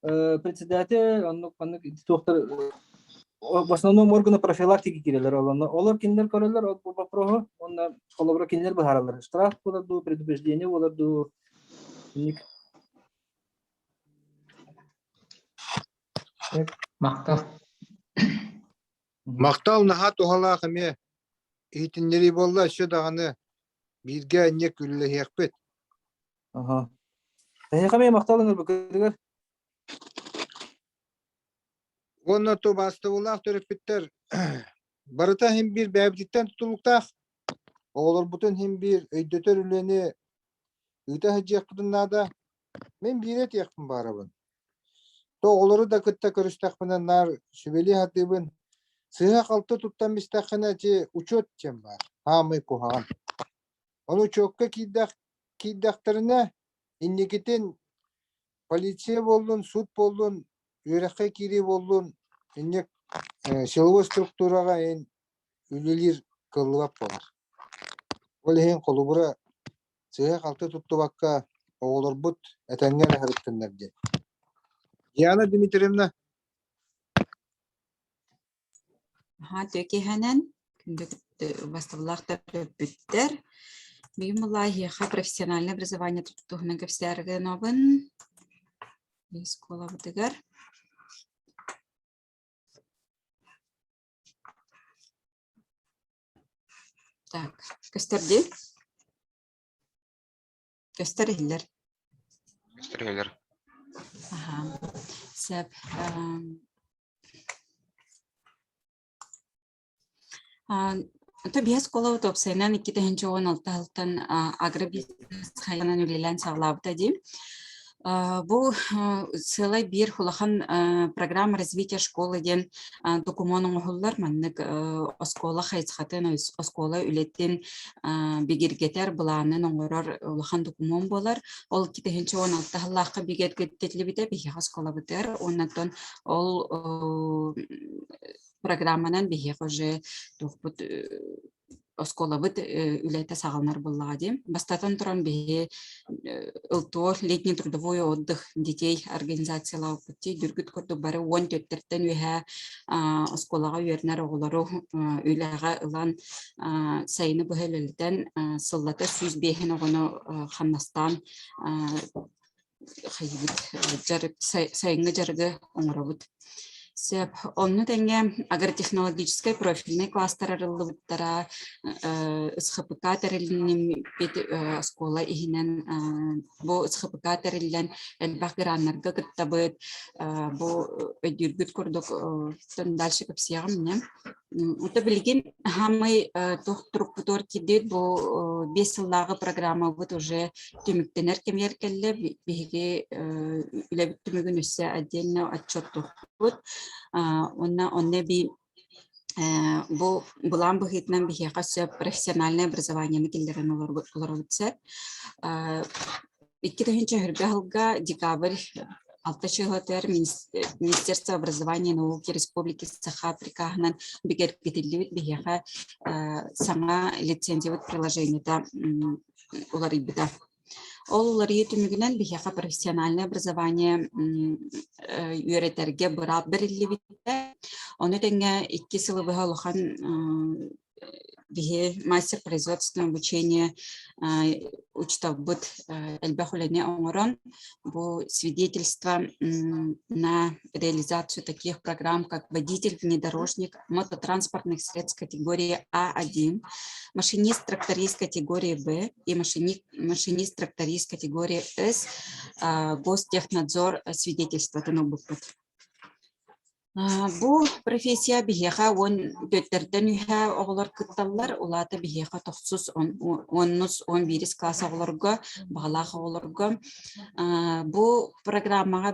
председатель, оннук маннык туохтар в основном органы профилактики киирэллэр ол онно. Олор кинилэр көрөллөр ол бу вопроһу уонна холобура кинилэр быһаараллар. Штраф буолар дуу, предупреждение буолар дуу, инник. Махтал. Махтал наһаа туһалаах эмиэ иһитиннэрии буолла өссө даҕаны бииргэ инньэ күллэһиэхпит. Аха. Эһиэхэ эмиэ махтал ыҥырбыккытыгар. Уонна тубаастабыллаах төрөппүттэр барыта иһин биир бэйэбититтэн тутулуктаах. Оҕолорбутун иһин биир өйдөтөр үлэни ыыта сылдьыахпытын наада. Мин биири этиэхпин баарабын. То оҕолору да кытта көрүстэхпинэ наар сүбэлии сатыыбын. Сыыһа-халты туттан истэххинэ ити учуот диэн баар. Хаамый куһаҕан. Ону учуокка киирдэх киирдэхтэринэ инникитин полиция буоллун, суут буоллун, үөрэххэ киирии буоллун, инник силовой структураҕа эн үлэлиир кыаллыбат буолар. Ол иһин холобура сыыһа-халты туттубакка оҕолорбут этэҥҥэ эрэ сырыттыннар диэн. Диана Дмитриевна. Аһаа, түөкэһэнэн күндү бастабылаах төрөппүттэр. Бүгүн буоллаа эһиэхэ профессиональное образование туһунан кэпсээр гынабын. Оскуолабытыгар. Так, көстөр дии? Көстөр иһиллэр. Көстөр иһиллэр. Аха. Сөп. Ото биэс оскуола уопсайынан 2016 сылтан агробизнес хайынан үлэлээн саҕалаабыта дии. Бу сыалай биир улахан программа развития школы диэн докумуон оҥоһуллар. Маннык оскуола хайысхатын, оскуола үлэтин бигэргэтэр, былаанын оҥорор улахан докумуон буолар. Ол 2016 сыллаахха бигэргэтиллибитэ биһиэхэ оскуолабытыгар. Уонна ол программанан биһиэхэ уже туохпут оскуолабыт үлэтэ саҕаланар буоллаҕа дии. Бастатан туран биһи ЛТО летний трудовой отдых детей организациялаабыппыт дии. Дүргүт курдук бары 14-тэн үөһэ оскуолаҕа үөрэнэр оҕолору үлэҕэ ылан сайыны быһа үлэлэтэн сыллата 105 оҕону хамнастаан хайыыбыт дьарык сайыҥҥы дьарыгы оҥоробут. Сөп. Онно тэҥҥэ агротехнологическай профильнай класстар арыллыбыттара, СХПК тэрилиннибит оскуола иһинэн бу СХПК тэриллэн элбэх граннарга кыттабыт. Бу өйдүүргүт курдук дальше кэпсиэҕим инньэ. Это билигин хаамай туох турукпутугар киирдибит бу 5 сыллааҕы программабыт уже түмүктэнэр кэмигэр кэллэ. Биһиги үлэбит түмүгүн өссө отдельно отчеттуохпут. Уонна онно эбии бу былаан быһыытынан биһиэхэ сөп профессиональное образованиены киллэрэн олоробут сөп. 2020 сылга декабрь алта чыһыатыгар Министерство образования и науки Республики Саха прикаһынан бигэргэтиллибит биһиэхэ саҥа лицензиябыт приложениета уларыйбыта. Ол уларыйыы түмүгүнэн биһиэхэ профессиональное образование үөрэтэргэ быраап бэриллибитэ. Ону тэҥэ 2 сылы быһа улахан биһи мастер производственного обучения учууталбыт элбэх үлэни оҥорон бу свидетельство на реализацию таких программ, как водитель-внедорожник мототранспортных средств категории А1, машинист-тракторист категории Б и машинист-тракторист категории С Гостехнадзор свидетельствотын ылбыппыт. Бу профессия биһиэхэ 14-тэн үһэ оҕолор кытталлар, улаата биһиэхэ тохсус, оннус, 11 класс оҕолорго, баҕалаах оҕолорго. Бу программаҕа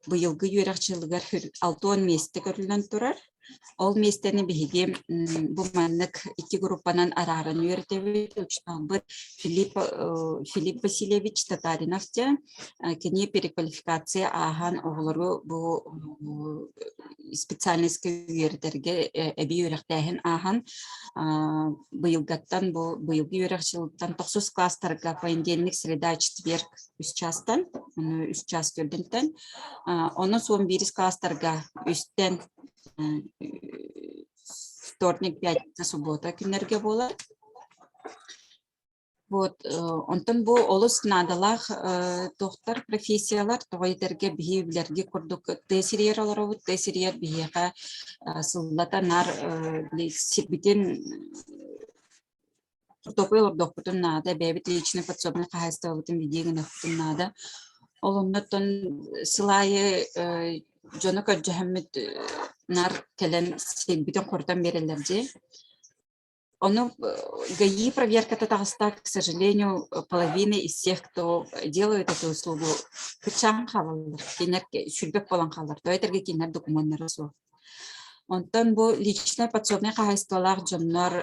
быйылгы үөрэх дьылыгар 60 миэстэ көрүллэн турар. Ол миэстэни биһиги бу маннык икки группанан арааран үөрэтэбит. Учууталбыт Филипп, Филипп Васильевич Татаринов диэн кини переквалификация ааһан оҕолору бу специальноска үөрэтэргэ эбии үөрэхтээһин ааһан быйылгаттан бу быйылгы үөрэх дьылыттан тохсус класстарга понедельник, среда, четверг үс чаастан, үс чаас төрдүнтэн Онус уон биирис класстарга үстэн вторник, пятница, суббота күннэргэ буолар. Вот, онтон бу олус наадалаах туохтар профессиялар тоҕо этэргэ биһи билэргэ курдук тыа сиригэр олоробут, тыа сиригэр биһиэхэ сыллата наар сирбитин Топой олордуохпутун наада, бэйэбит личнэй подсобнай хаһаайыстыбабытын видео гыныахпытын наада. Ол оннуттан сыл аайы дьону көрдьөһөммүт наар кэлэн сирбитин хорутан биэрэллэр дии. Ону ГАИ проверката таҕыста, к сожалению, половина из тех, кто делает эту услугу, кыччаан хаалаллар. Кинилэр сүрбэт буолан хаалар. Тоҕо этэргэ кинилэр докумуоннара суох. Онтон бу личнэй подсобнай хаһаайыстыбалаах дьоннор,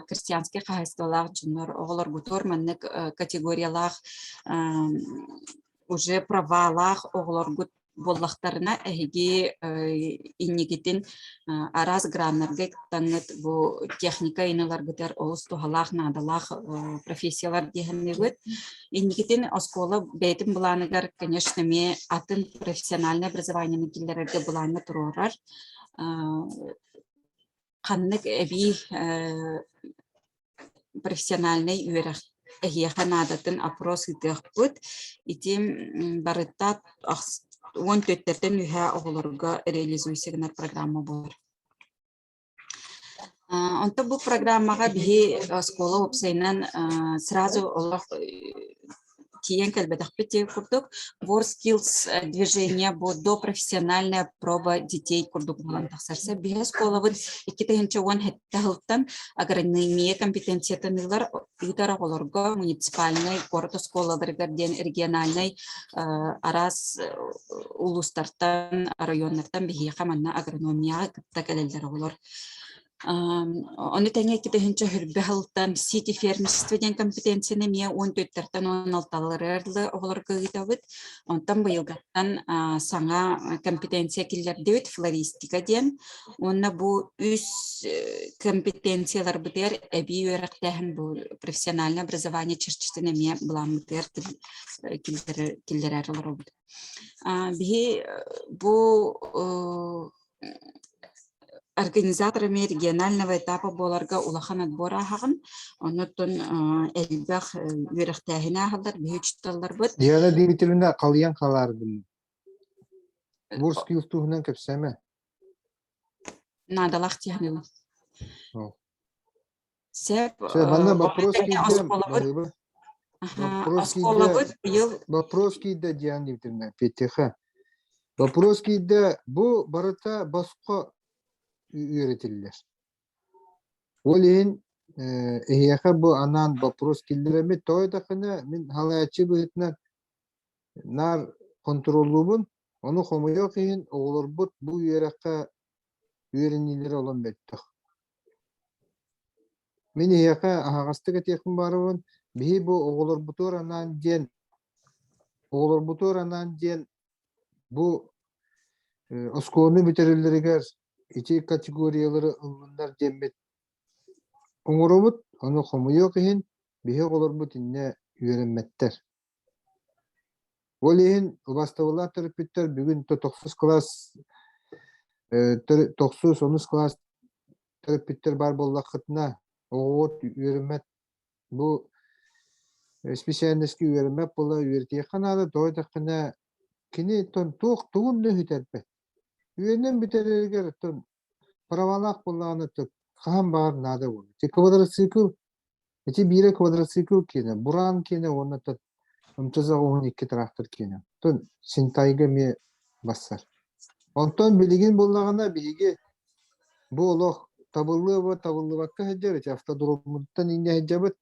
крестьянскай хаһаайыстыбалаах дьоннор оҕолоргутугар маннык категориялаах уже правалаах оҕолоргут буоллахтарына эһиги инникитин араас граннарга кыттаҥҥыт бу техника иналаргытыгар олус туһалаах наадалаах профессиялар диэһэннибит. Инникитин оскуола бэйэтин былааныгар, конечно, эмиэ атын профессиональное образованиены киллэрэргэ былааҥҥа туруорар. Ханнык эбии профессиональнай үөрэх эһиэхэ наадатын опрос ыытыахпыт. Ити барыта 14-тэн үһэ оҕолорго реализуйся гынар программа буолар. Онтон бу программаҕа биһи оскуола уопсайынан сразу олох тиийэн кэлбэтэхпит диэн курдук WorldSkills движение бу допрофессиональная проба детей курдук буолан тахсар. Биһи оскуолабыт 2017 сылтан агрономия компетенциятын ылар ыытар оҕолорго муниципальнай куорат оскуолаларыгар диэн региональнай араас улуустартан, районнартан биһиэхэ манна агрономияҕа кытта кэлэллэр оҕолор. Ону тэҥэ 2020 сылтан Сити фермерство диэн компетенцияны эмиэ 14-тэн 16-ларыгар дылы оҕолорго ыытабыт. Онтон быйылгаттан саҥа компетенция киллэрдибит флористика диэн. Уонна бу үс компетенцияларбытыгар эбии үөрэхтээһин бу профессиональное образование чэрчитин эмиэ былааммытыгар киллэрэр олоробут. Биһи бу организаторами регионального этапа буоларга улахан отбор ааһаҕын. Оннуттан элбэх үөрэхтээһини ааһаллар биһи учууталларбыт. Диана Дмитриевна халыйан халаарбын. Бурский туһунан кэпсээмэ. Наадалаах тиһанылы. Сөп. Манна вопрос киирдэ. Вопрос Оскуолабыт быйыл Вопрос киирдэ Диана Дмитриевна ПТХ. Вопрос киирдэ бу барыта босхо үөрэтиллэр. Ол иһин эһиэхэ бу анаан вопрос киллэрэммит тоҕо диэтэххинэ мин халааччы быһыытынан наар хонтуруоллуубун ону хомойуох иһин оҕолорбут бу үөрэххэ үөрэниилэрэ олом мөлтөх. Мин эһиэхэ аһаҕастык этиэхпин баарыбын, биһи бу оҕолорбутугар анаан диэн оҕолорбутугар анаан диэн бу оскуоланы бүтэрэллэригэр ити категориялары ыллыннар диэммит оҥоробут, ону хомойуох иһин биһи оҕолорбут иннэ үөрэммэттэр. Ол иһин убастабыллаах төрөппүттэр бүгүн тохсус кылаас тохсус онус кылаас төрөппүттэр баар буоллаххытына оҕоҕут үөрэммэт бу специальноска үөрэммэт буола үөрэтиэххэ наада тоҕо диэтэххинэ кини туох тугун да үһүтэрбэт үөрэнэн бүтэрэригэр правалаах буоллаҕына хаһан баҕар наада буолар квадроцикл Ити биирэ квадроцикл киэнэ, Буран киэнэ уонна МТЗ 12 трактор киэнэ. Оттон Синтайга эмиэ бассар. Онтон билигин буоллаҕына биһиги бу олох табыллыа табыллыбакка сылдьар ити автодроммуттан инньэ сылдьабыт.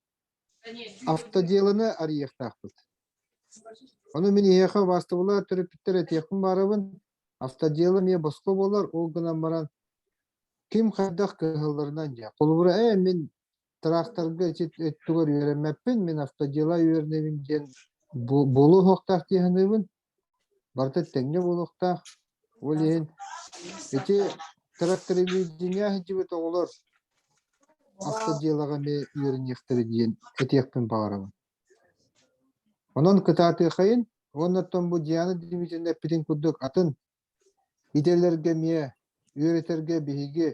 Автоделаны арыйыахтаахпыт. Ону мин эһиэхэ убаастабыллаах төрөппүттэр этиэхпин баарабын. Автодела эмиэ босхо буолар, ол гынан баран Ким хайдах кыһалларынан дьэ. Холобура, ээ мин тракторга ити өттүгэр үөрэммэппин, мин автодела үөрэнэбин диэн буолуо суохтаах дии саныыбын. Барыта тэҥҥэ буолуохтаах. Ол иһин ити трактороведение сылдьыбыт оҕолор автоделаҕа эмиэ үөрэниэхтэрэ диэн этиэхпин баҕарабын. Онон кытаатыахайын уонна оттон бу Диана Дмитриевна эппитин курдук атын идэлэргэ эмиэ үөрэтэргэ биһиги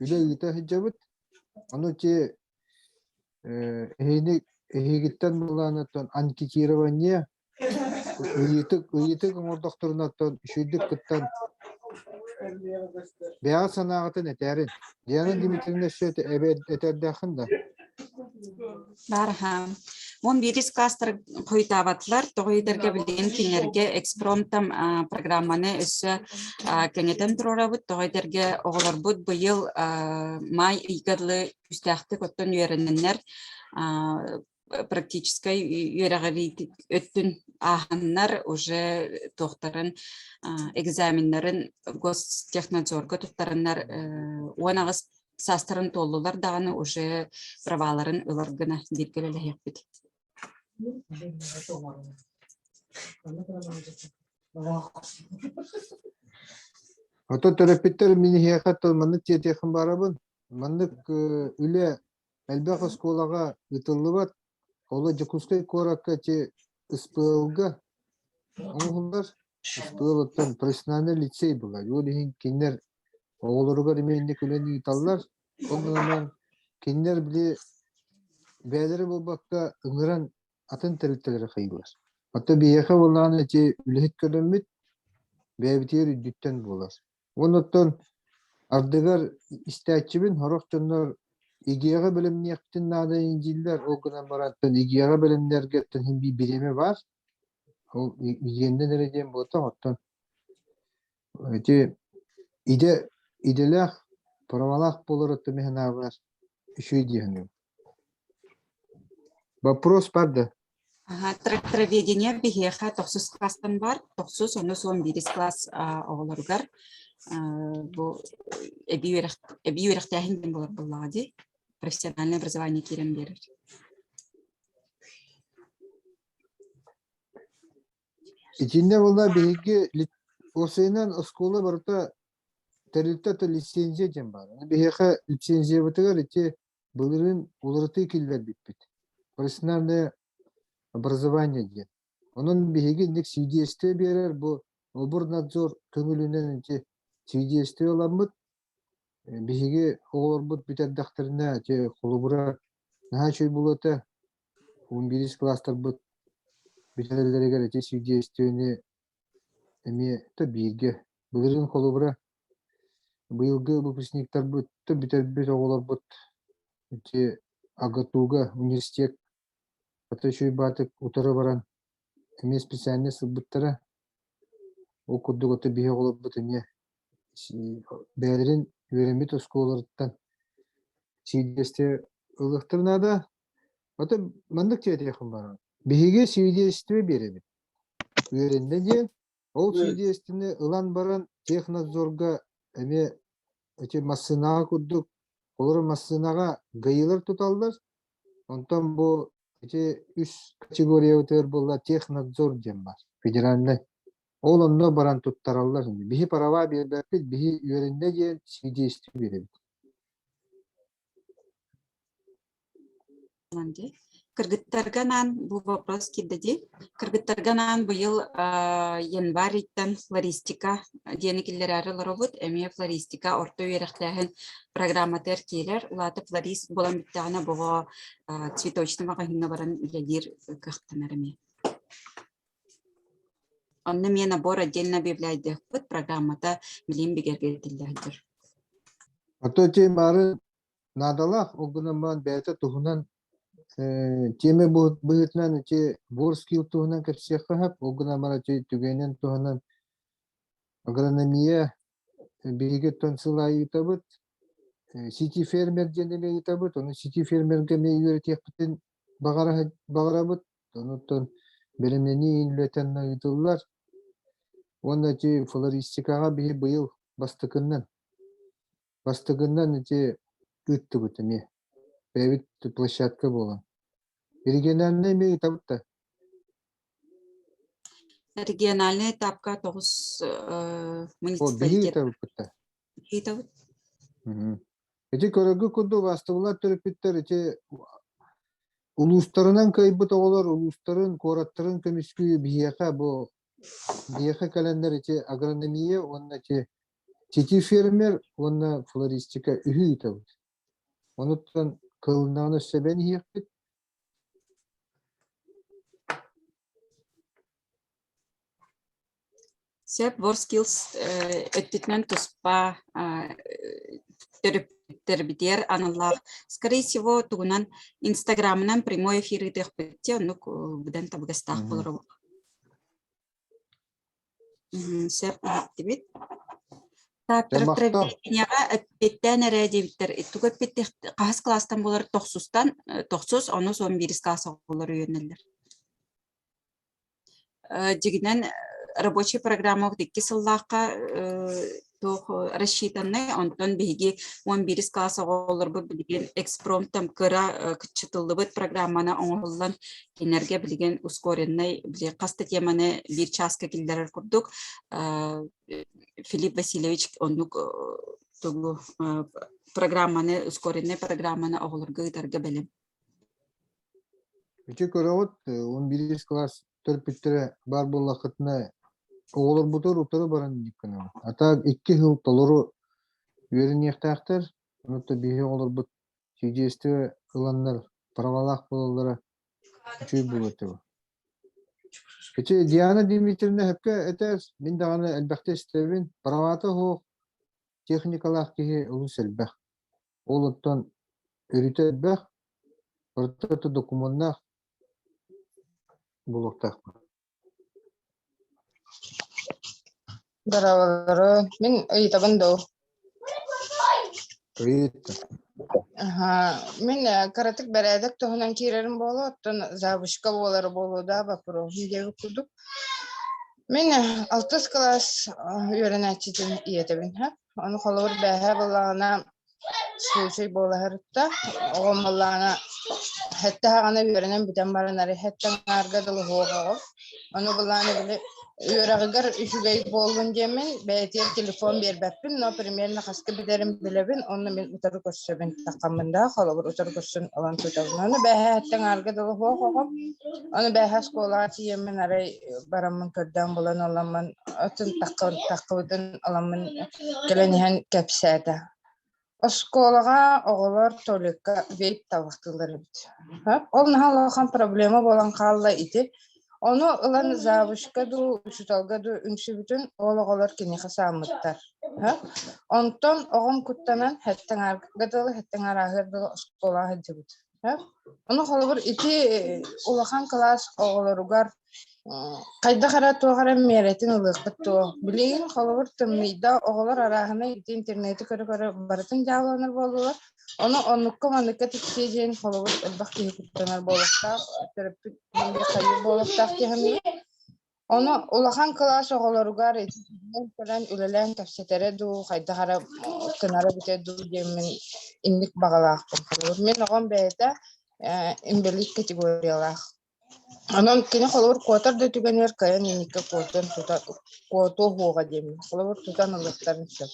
үлэ ыыта сылдьабыт. Ону ити эһиги эһигиттэн былаан оттон анкетирование ыйытык ыйытык оҥордохторуна оттон үчүгэйдик кыттан бэйэҕит санааҕытын этээрин. Диана Дмитриевна өссө этэрдээххин да? Баар аһаа. Уон биирис класстар хойутаабатылар. Тоҕо ыйдарга билигин кинилэргэ экспромтом программаны өссө кэҥэтэн туруорабыт. Тоҕо ыйдарга оҕолорбут быйыл маай ыйга дылы күүстээхтик оттон үөрэнэннэр практическай үөрэҕирии өттүн ааһаннар уже туохтарын экзаменнарын гостехнадзорга туттараннар 18 саастарын туоллулар даҕаны уже праваларын ылар гына бииргэ үлэлэһиэхпит. Ото төрөппүттэр мин эһиэхэ маннык тиэтиэххин барабын. Маннык үлэ элбэх оскуолаҕа ыытыллыбат. Ол Дьокуускай куоракка ити СПЛ-га оҥоһуллар. СПЛ оттон профессиональный лицей буолар. Ол иһин кинилэр оҕолоругар эмиэ инник үлэни ыыталлар. Ол гынан кинилэр били бэйэлэрэ буолбакка ыҥыран атын тэрилтэлэри хайыылар. Оттон биһиэхэ буоллаҕына ити үлэһит көрөммүт бэйэбитигэр үрдүттэн буолар. Уонна оттон ардыгар истээччибин сорох дьоннор ИГИА-ҕа бэлэмниэхпитин наада ини дииллэр, ол гынан баран ИГИА-ҕа бэлэмнэргэ оттон биир бириэмэ баар. Ол ИГИА-нан эрэ диэн буолтах, оттон ити идэ идэлээх, правалаах буолар оттон мин санаабар үчүгэй дии саныыбын. Вопрос бар да? Трактроведение биһиэхэ тохсус класстан бар, тохсус, онус уон биирис класс оҕолоругар бу эбии үөрэх эбии үөрэхтээһин диэн буолар буоллаҕа дии. Профессиональное образование киирэн биэрэр. Итиннэ буолла биһиги уопсайынан оскуола барыта тэрилтэ то лицензия диэн баар. Биһиэхэ лицензиябытыгар ити былырыын уларытыы киллэрбиппит. Профессиональное образование диэн. Онон биһиги инник свидетельство биэрэр бу Оборнадзор көҥүлүнэн ити свидетельство ыламмыт биһиги оҕолорбут бүтэрдэхтэринэ ити холобура наһаа үчүгэй буолуо этэ 11 класстарбыт бүтэрэллэригэр ити свидетельствоны эмиэ то бииргэ былырыын холобура быйылгы выпускниктарбыт то бүтэрбит оҕолорбут ити АГАТУга университет ата үчүгэй баатык утары баран эмиэ специальность ылбыттара ол курдук ото биһи оҕолорбут эмиэ бэйэлэрин үөрэммит оскуолаларыттан свидетельство ылыахтарын наада. Ото маннык диэтиэххин баҕарабын. Биһиги свидетельство биэрэбит. Үөрэннэ диэн, ол свидетельствоны ылан баран технадзорга эмиэ ити массыынаҕа курдук, олору массыынаҕа ГАИлар туталлар. Онтон бу ити үс категориябытыгар буолла технадзор диэн баар, федеральнай. Ол онно баран туттараллар. Биһи права биэрбэппит, биһи үөрэннэ диэн свидетельство биэрэбит. Кыргыттарга анаан бу вопрос киирдэ дии. Кыргыттарга анаан быйыл январь ыйтан флористика диэни киллэрээри олоробут. Эмиэ флористика орто үөрэхтээһин программатыгар киирэр. Улаата флорист буолан бүттэҕинэ бу цветочный маҕаһыыҥҥа баран үлэлиир кыахтанар эмиэ. Онно эмиэ набор отдельно объявляйдыахпыт, программата билигин бигэргэтиллэ сылдьар. А то ити бары наадалаах, ол гынан баран бэйэтэ туһунан тиэмэ быһыытынан ити WorldSkills туһунан кэпсиэххэ сөп, ол гынан баран ити түгэнин туһунан агрономия биһиги оттон сыл аайы ыытабыт, сити фермер диэн эмиэ ыытабыт, ону сити фермергэ эмиэ үөрэтиэхпитин баҕарабыт, Онуттан бэлэмнэнии үлэтэ ыытыллар уонна ити флористикаҕа биһи быйыл бастакыннан. Бастакыннан ити ыыттыбыт эмиэ. Бэйэбит площадка буолан. Региональнай эмиэ ыытабыт да? Региональный этапка тоҕус О, биһи муниципалитет ыытабыппыт да? ыытабыт. Ити көрөргө курдук убаастабыллаах төрөппүттэр ити улуустарынан кыайбыт оҕолор улуустарын, куораттарын көмүскүү биһиэхэ бу биһиэхэ кэлэннэр ити агрономия уонна ити сити фермер уонна флористика үһү ыытабыт. Онуттан кылыннаҕына өссө эбэн иһиэхпит. Сөп, WorldSkills өттүтүнэн туспа төрөппүттэрбитигэр аналлаах. Скорее всего, тугунан Инстаграмынан прямой эфир ыытыахпыт дии, оннук быдан табыгастаах буолар. Сөп, иһиттибит. Так, травмировениеҕа эппиэттээн эрэ диэбиттэр. Тугу эппиэттиэх хаһыс кылаастан буолар тохсустан, тохсус, онус, он биирис кылаас оҕолор үөрэнэллэр. Дьигинэн рабочая программа икки сыллаахха туох рассчитанный, онтон биһиги 11 класс оҕолорбут билигин экспромтом кыра кыччатыллыбыт программаны оҥоһуллан кинилэргэ билигин ускоренный били хас да теманы биир чааска киллэрэр курдук Филипп Васильевич оннук тугу программаны ускоренный программаны оҕолорго ыытарга бэлэм. Ити көрөҕүт, он биирис кылаас төрөппүттэрэ баар буоллаххытына, оҕолорбутугар утары баран инник гынабыт. А так икки сыл толору үөрэниэхтээхтэр, онуота биһиги оҕолорбут свидетельство ыланнар правалаах буолаллара үчүгэй буолуо этэ. Ити Диана Дмитриевна сөпкө этэр, мин даҕаны элбэхтэ истэбин, правата суох техникалаах киһи олус элбэх. Ол оттон өрүтэ элбэх, барыта докумуоннаах буолуохтаахпын. Здоровалары. Мин ыйытабын дуу? Ыйыт. Аха, мин кыратык бэрээдэк туһунан киирэрим буолуо, оттон завучка буолара буолуо да вопроһум диэбит курдук. Мин алтыс кылаас үөрэнээччитин ийэтэбин, ха? Ону холобур бээһээ буоллаҕына случай буола сырытта. Оҕом буоллаҕына сэттэ саҕана үөрэнэн бүтэн баран арай сэттэ аҥаарга дылы суох оҕом. Ону былаан били үөрэҕигэр үчүгэй буоллун диэммин бэйэтигэр телефон биэрбэппин, но примерно хаска бүтэрин билэбин, онно мин утары көрсөбүн таххаммын да холобур утары көрсөн ылан тутабын. Ону бээһээ сэттэ аҥаарга дылы суох оҕом. Ону бээһээ оскуолаҕа тиийэммин арай бараммын көрдөөн булан ыламмын атын таххыбытын ыламмын кэлэн иһэн кэпсээтэ. Оскуолаҕа оҕолор туалекка вейп табахтыыллар эбит. Ол наһаа улахан проблема буолан хаалла ити. Ону ылан завучка дуу, учууталга дуу үҥсүбүтүн ол оҕолор киниэхэ сааммыттар. Онтон оҕом куттанан хэттэн аарга дылы, хэттэн арааһыар дылы оскуолаҕа сылдьыбыт. Ону холобур ити улахан кылаас оҕолоругар хайдах эрэ туох эрэ миэрэтин ылыахпыт дуо? Билигин холобур тымныйда оҕолор арааһынай ити интернети көрө-көрө барытын дьааланар буоллулар. Ону оннукка-манныкка тиксиэ диэн холобур элбэх киһи куттанар буолуохтаах, төрөппүт хайыы буолуохтаах дии саныыбын. Ону улахан кылаас оҕолоругар итинэн кэлэн үлэлээн кэпсэтэрэ дуу, хайдах эрэ гынара эбитэ дуу диэммин инник баҕалаахпын. Холобур, мин оҕом бэйэтэ инбэлиит категориялаах. Онон кини холобур куотар да түгэнигэр кыайан инникке куотуон тута куотуо суоҕа диэммин. Холобур, тутан ылыахтарын сөп.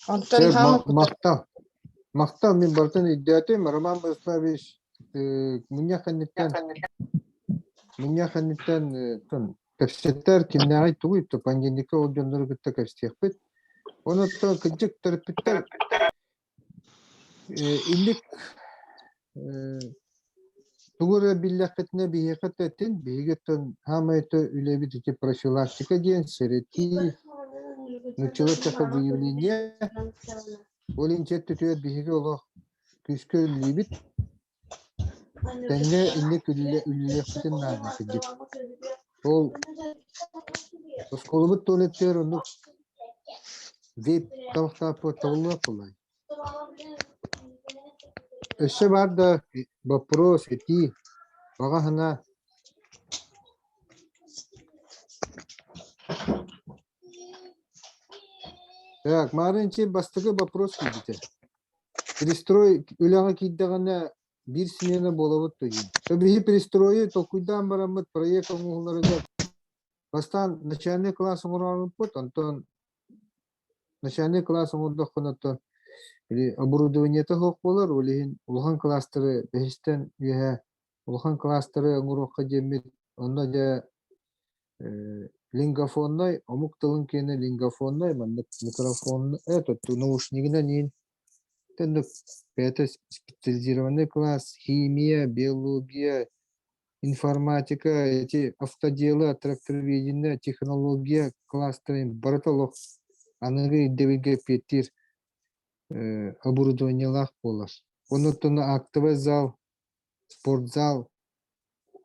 Онтон Дьэ, хаама махтал. Махтал, мин барытын өйдөөтүм. Роман Бориславович мунньах кэнниттэн мунньах кэнниттэн кэпсэтэр кимнээҕий тугуй то понедельникка ол дьоннору кытта кэпсиэхпит. Онон кырдьык төрөппүттэр инник тугу эрэ биллэххитинэ биһиэхэ этин, биһиги оттон саамай үлэбит ити профилактика диэн сэрэтии, нууччалыы эттэххэ выявление. Ол иһин өттүтүгэр биһиги олох күүскэ үлэлиибит. Тэҥҥэ инник үлэлиэхпитин наада кырдьык. Ол оскуолабыт туалеттыгар оннук вейп табахтааппыт табыллыбат буоллаҕай. Өссө баар да боппуруос, этии, баҕа санаа. Так, Маарынчы бастакы вопрос киирбитэ. Перестрой үлэҕэ киирдэҕинэ биир смена буолабыт дуо? Биһи перестройу толкуйдаан бараммыт проект оҥоһулларыгар бастаан начальный класс оҥороорбут, онтон начальный класс оҥордоххуна оттон или оборудованиета суох буолар, ол иһин улахан класстары бэһистэн үөһэ улахан класстары оҥоруохха диэммит, онно дьэ лингофоннай, омук тылын киэнэ лингофоннай, маннык микрофон, этот наушнигынан иин Тэнник бэйэтэ специализированный класс, химия, биология, информатика, эти автодела, трактороведение, технология класстарын барыта олох аныгы ирдэбилгэ эппиэттиир оборудованиелаах буолар. Оннуттан актовый зал, спортзал,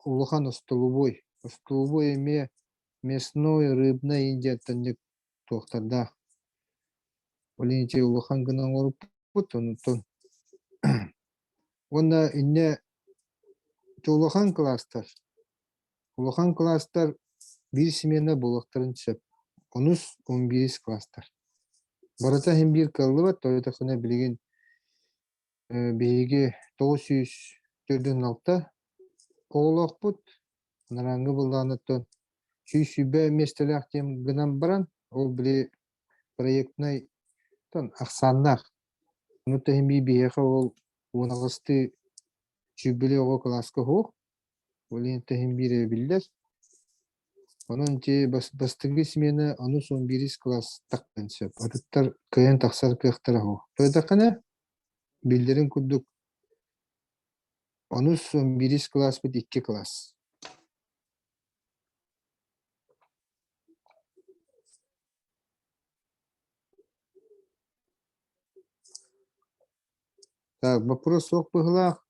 улахан остолобуой. Остолобуой эмиэ мясной, рыбный индияттан туохтардаах. Ол иһин ити улахан гына оҥорбуппут, онтон уонна инньэ улахан кылаастар улахан кылаастар биир смена буолуохтарын сөп. Онус, он биирис кылаастар. Барыта иһин биир кыаллыбат, тоҕо билигин биһиги 946 оҕолоохпут, анарааҥҥы былааныттан 120 миэстэлээх диэн гынан баран, ол били проектнай ахсааннаах. Ону тэһин биһиэхэ ол 18-тыы сүүрбэлии оҕо кылааска суох. Ол иһин тэһин биир эбиллэр. Онон ити бастакы смена онус он биирис кылаас тахсан сөп. Атыттар кыайан тахсар кыахтара суох. Тоойдоххуна Биллэрин курдук, онус он биирис кылааспыт икки кылаас. Так, вопрос суох быһыылаах.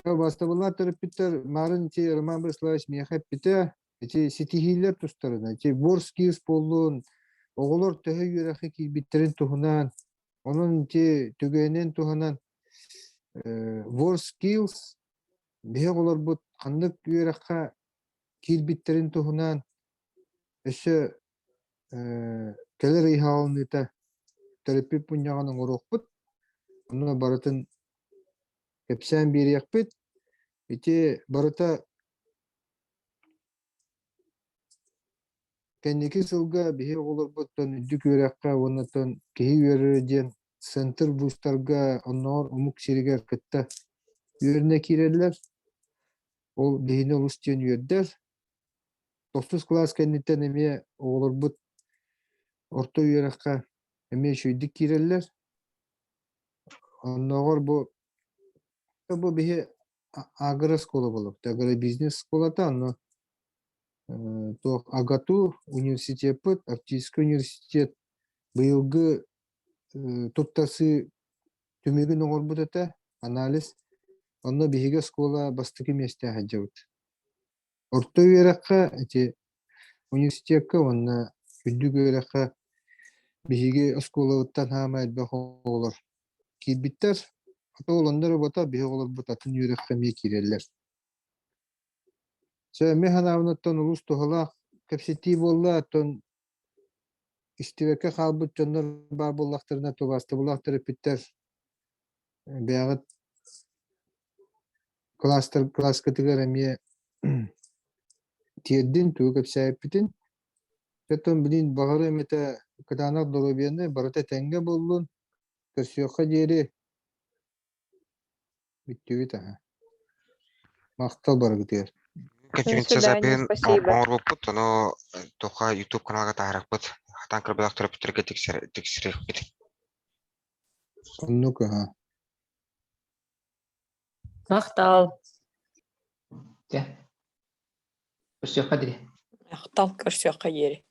Бастабыллаах төрөппүттэр Марын ити Роман Бориславович миэхэ эппитэ, ити ситиһиилэр тустарына, ити Ворскис буоллун, оҕолор төһө үөрэххэ киирбиттэрин туһунан Онон ити түгэнин туһанан WorldSkills биһи оҕолорбут ханнык үөрэххэ киирбиттэрин туһунан өссө кэлэр ый хаалыныыта төрөппүт мунньаҕын оҥоруохпут. Онно барытын кэпсээн биэриэхпит. Ити барыта Кэнники сылга биһи оҕолорбуттан үрдүк үөрэххэ уоннаттан киһи үөрэрэ диэн центр вузтарга оннооҕор омук сиригэр кытта үөрэнэ киирэллэр. Ол биһини олус диэн үөрдэр. Тохсус кылаас кэнниттэн эмиэ оҕолорбут орто үөрэххэ эмиэ үчүгэйдик киирэллэр. Оннооҕор бу бу биһи агро-школа буолуохта, агробизнес школата, онно туох АГАТУ университеппыт, Арктический университет быйылгы туттарсыы түмүгүн оҥорбут этэ, анализ. Онно биһиги оскуола бастакы миэстэҕэ сылдьабыт. Орто үөрэххэ ити университекка уонна үрдүк үөрэххэ биһиги оскуолабыттан хаама элбэх оҕолор киирбиттэр. Ото ол онно эрэ буолбатах, биһиги оҕолорбут атын үөрэххэ эмиэ киирэллэр. Чэ, эмиэ санаабыныттан олус туһалаах кэпсэтии буолла, оттон истибэккэ хаалбыт дьоннор баар буоллахтарына тубаастабылаах төрөппүттэр бэйэҕит кылаастар кылааскытыгар эмиэ тиэрдин, тугу кэпсээбиппитин. Оттон билин баҕарыам этэ кытаанах доруобуйаны барыта этэҥҥэ буоллун, көрсүөххэ диэри Бүттүбүт аһа. Махтал барыгытыгар. До Конференция свидания, запиһын спасибо. оҥорбуппут, ону туха YouTube каналга таһаарыахпыт. Хатан кырбалаах төрөппүттэргэ тиксэриэхпит. Оннук аһа. Махтал. Дьэ, көрсүөххэ диэри. Махтал, көрсүөххэ диэри.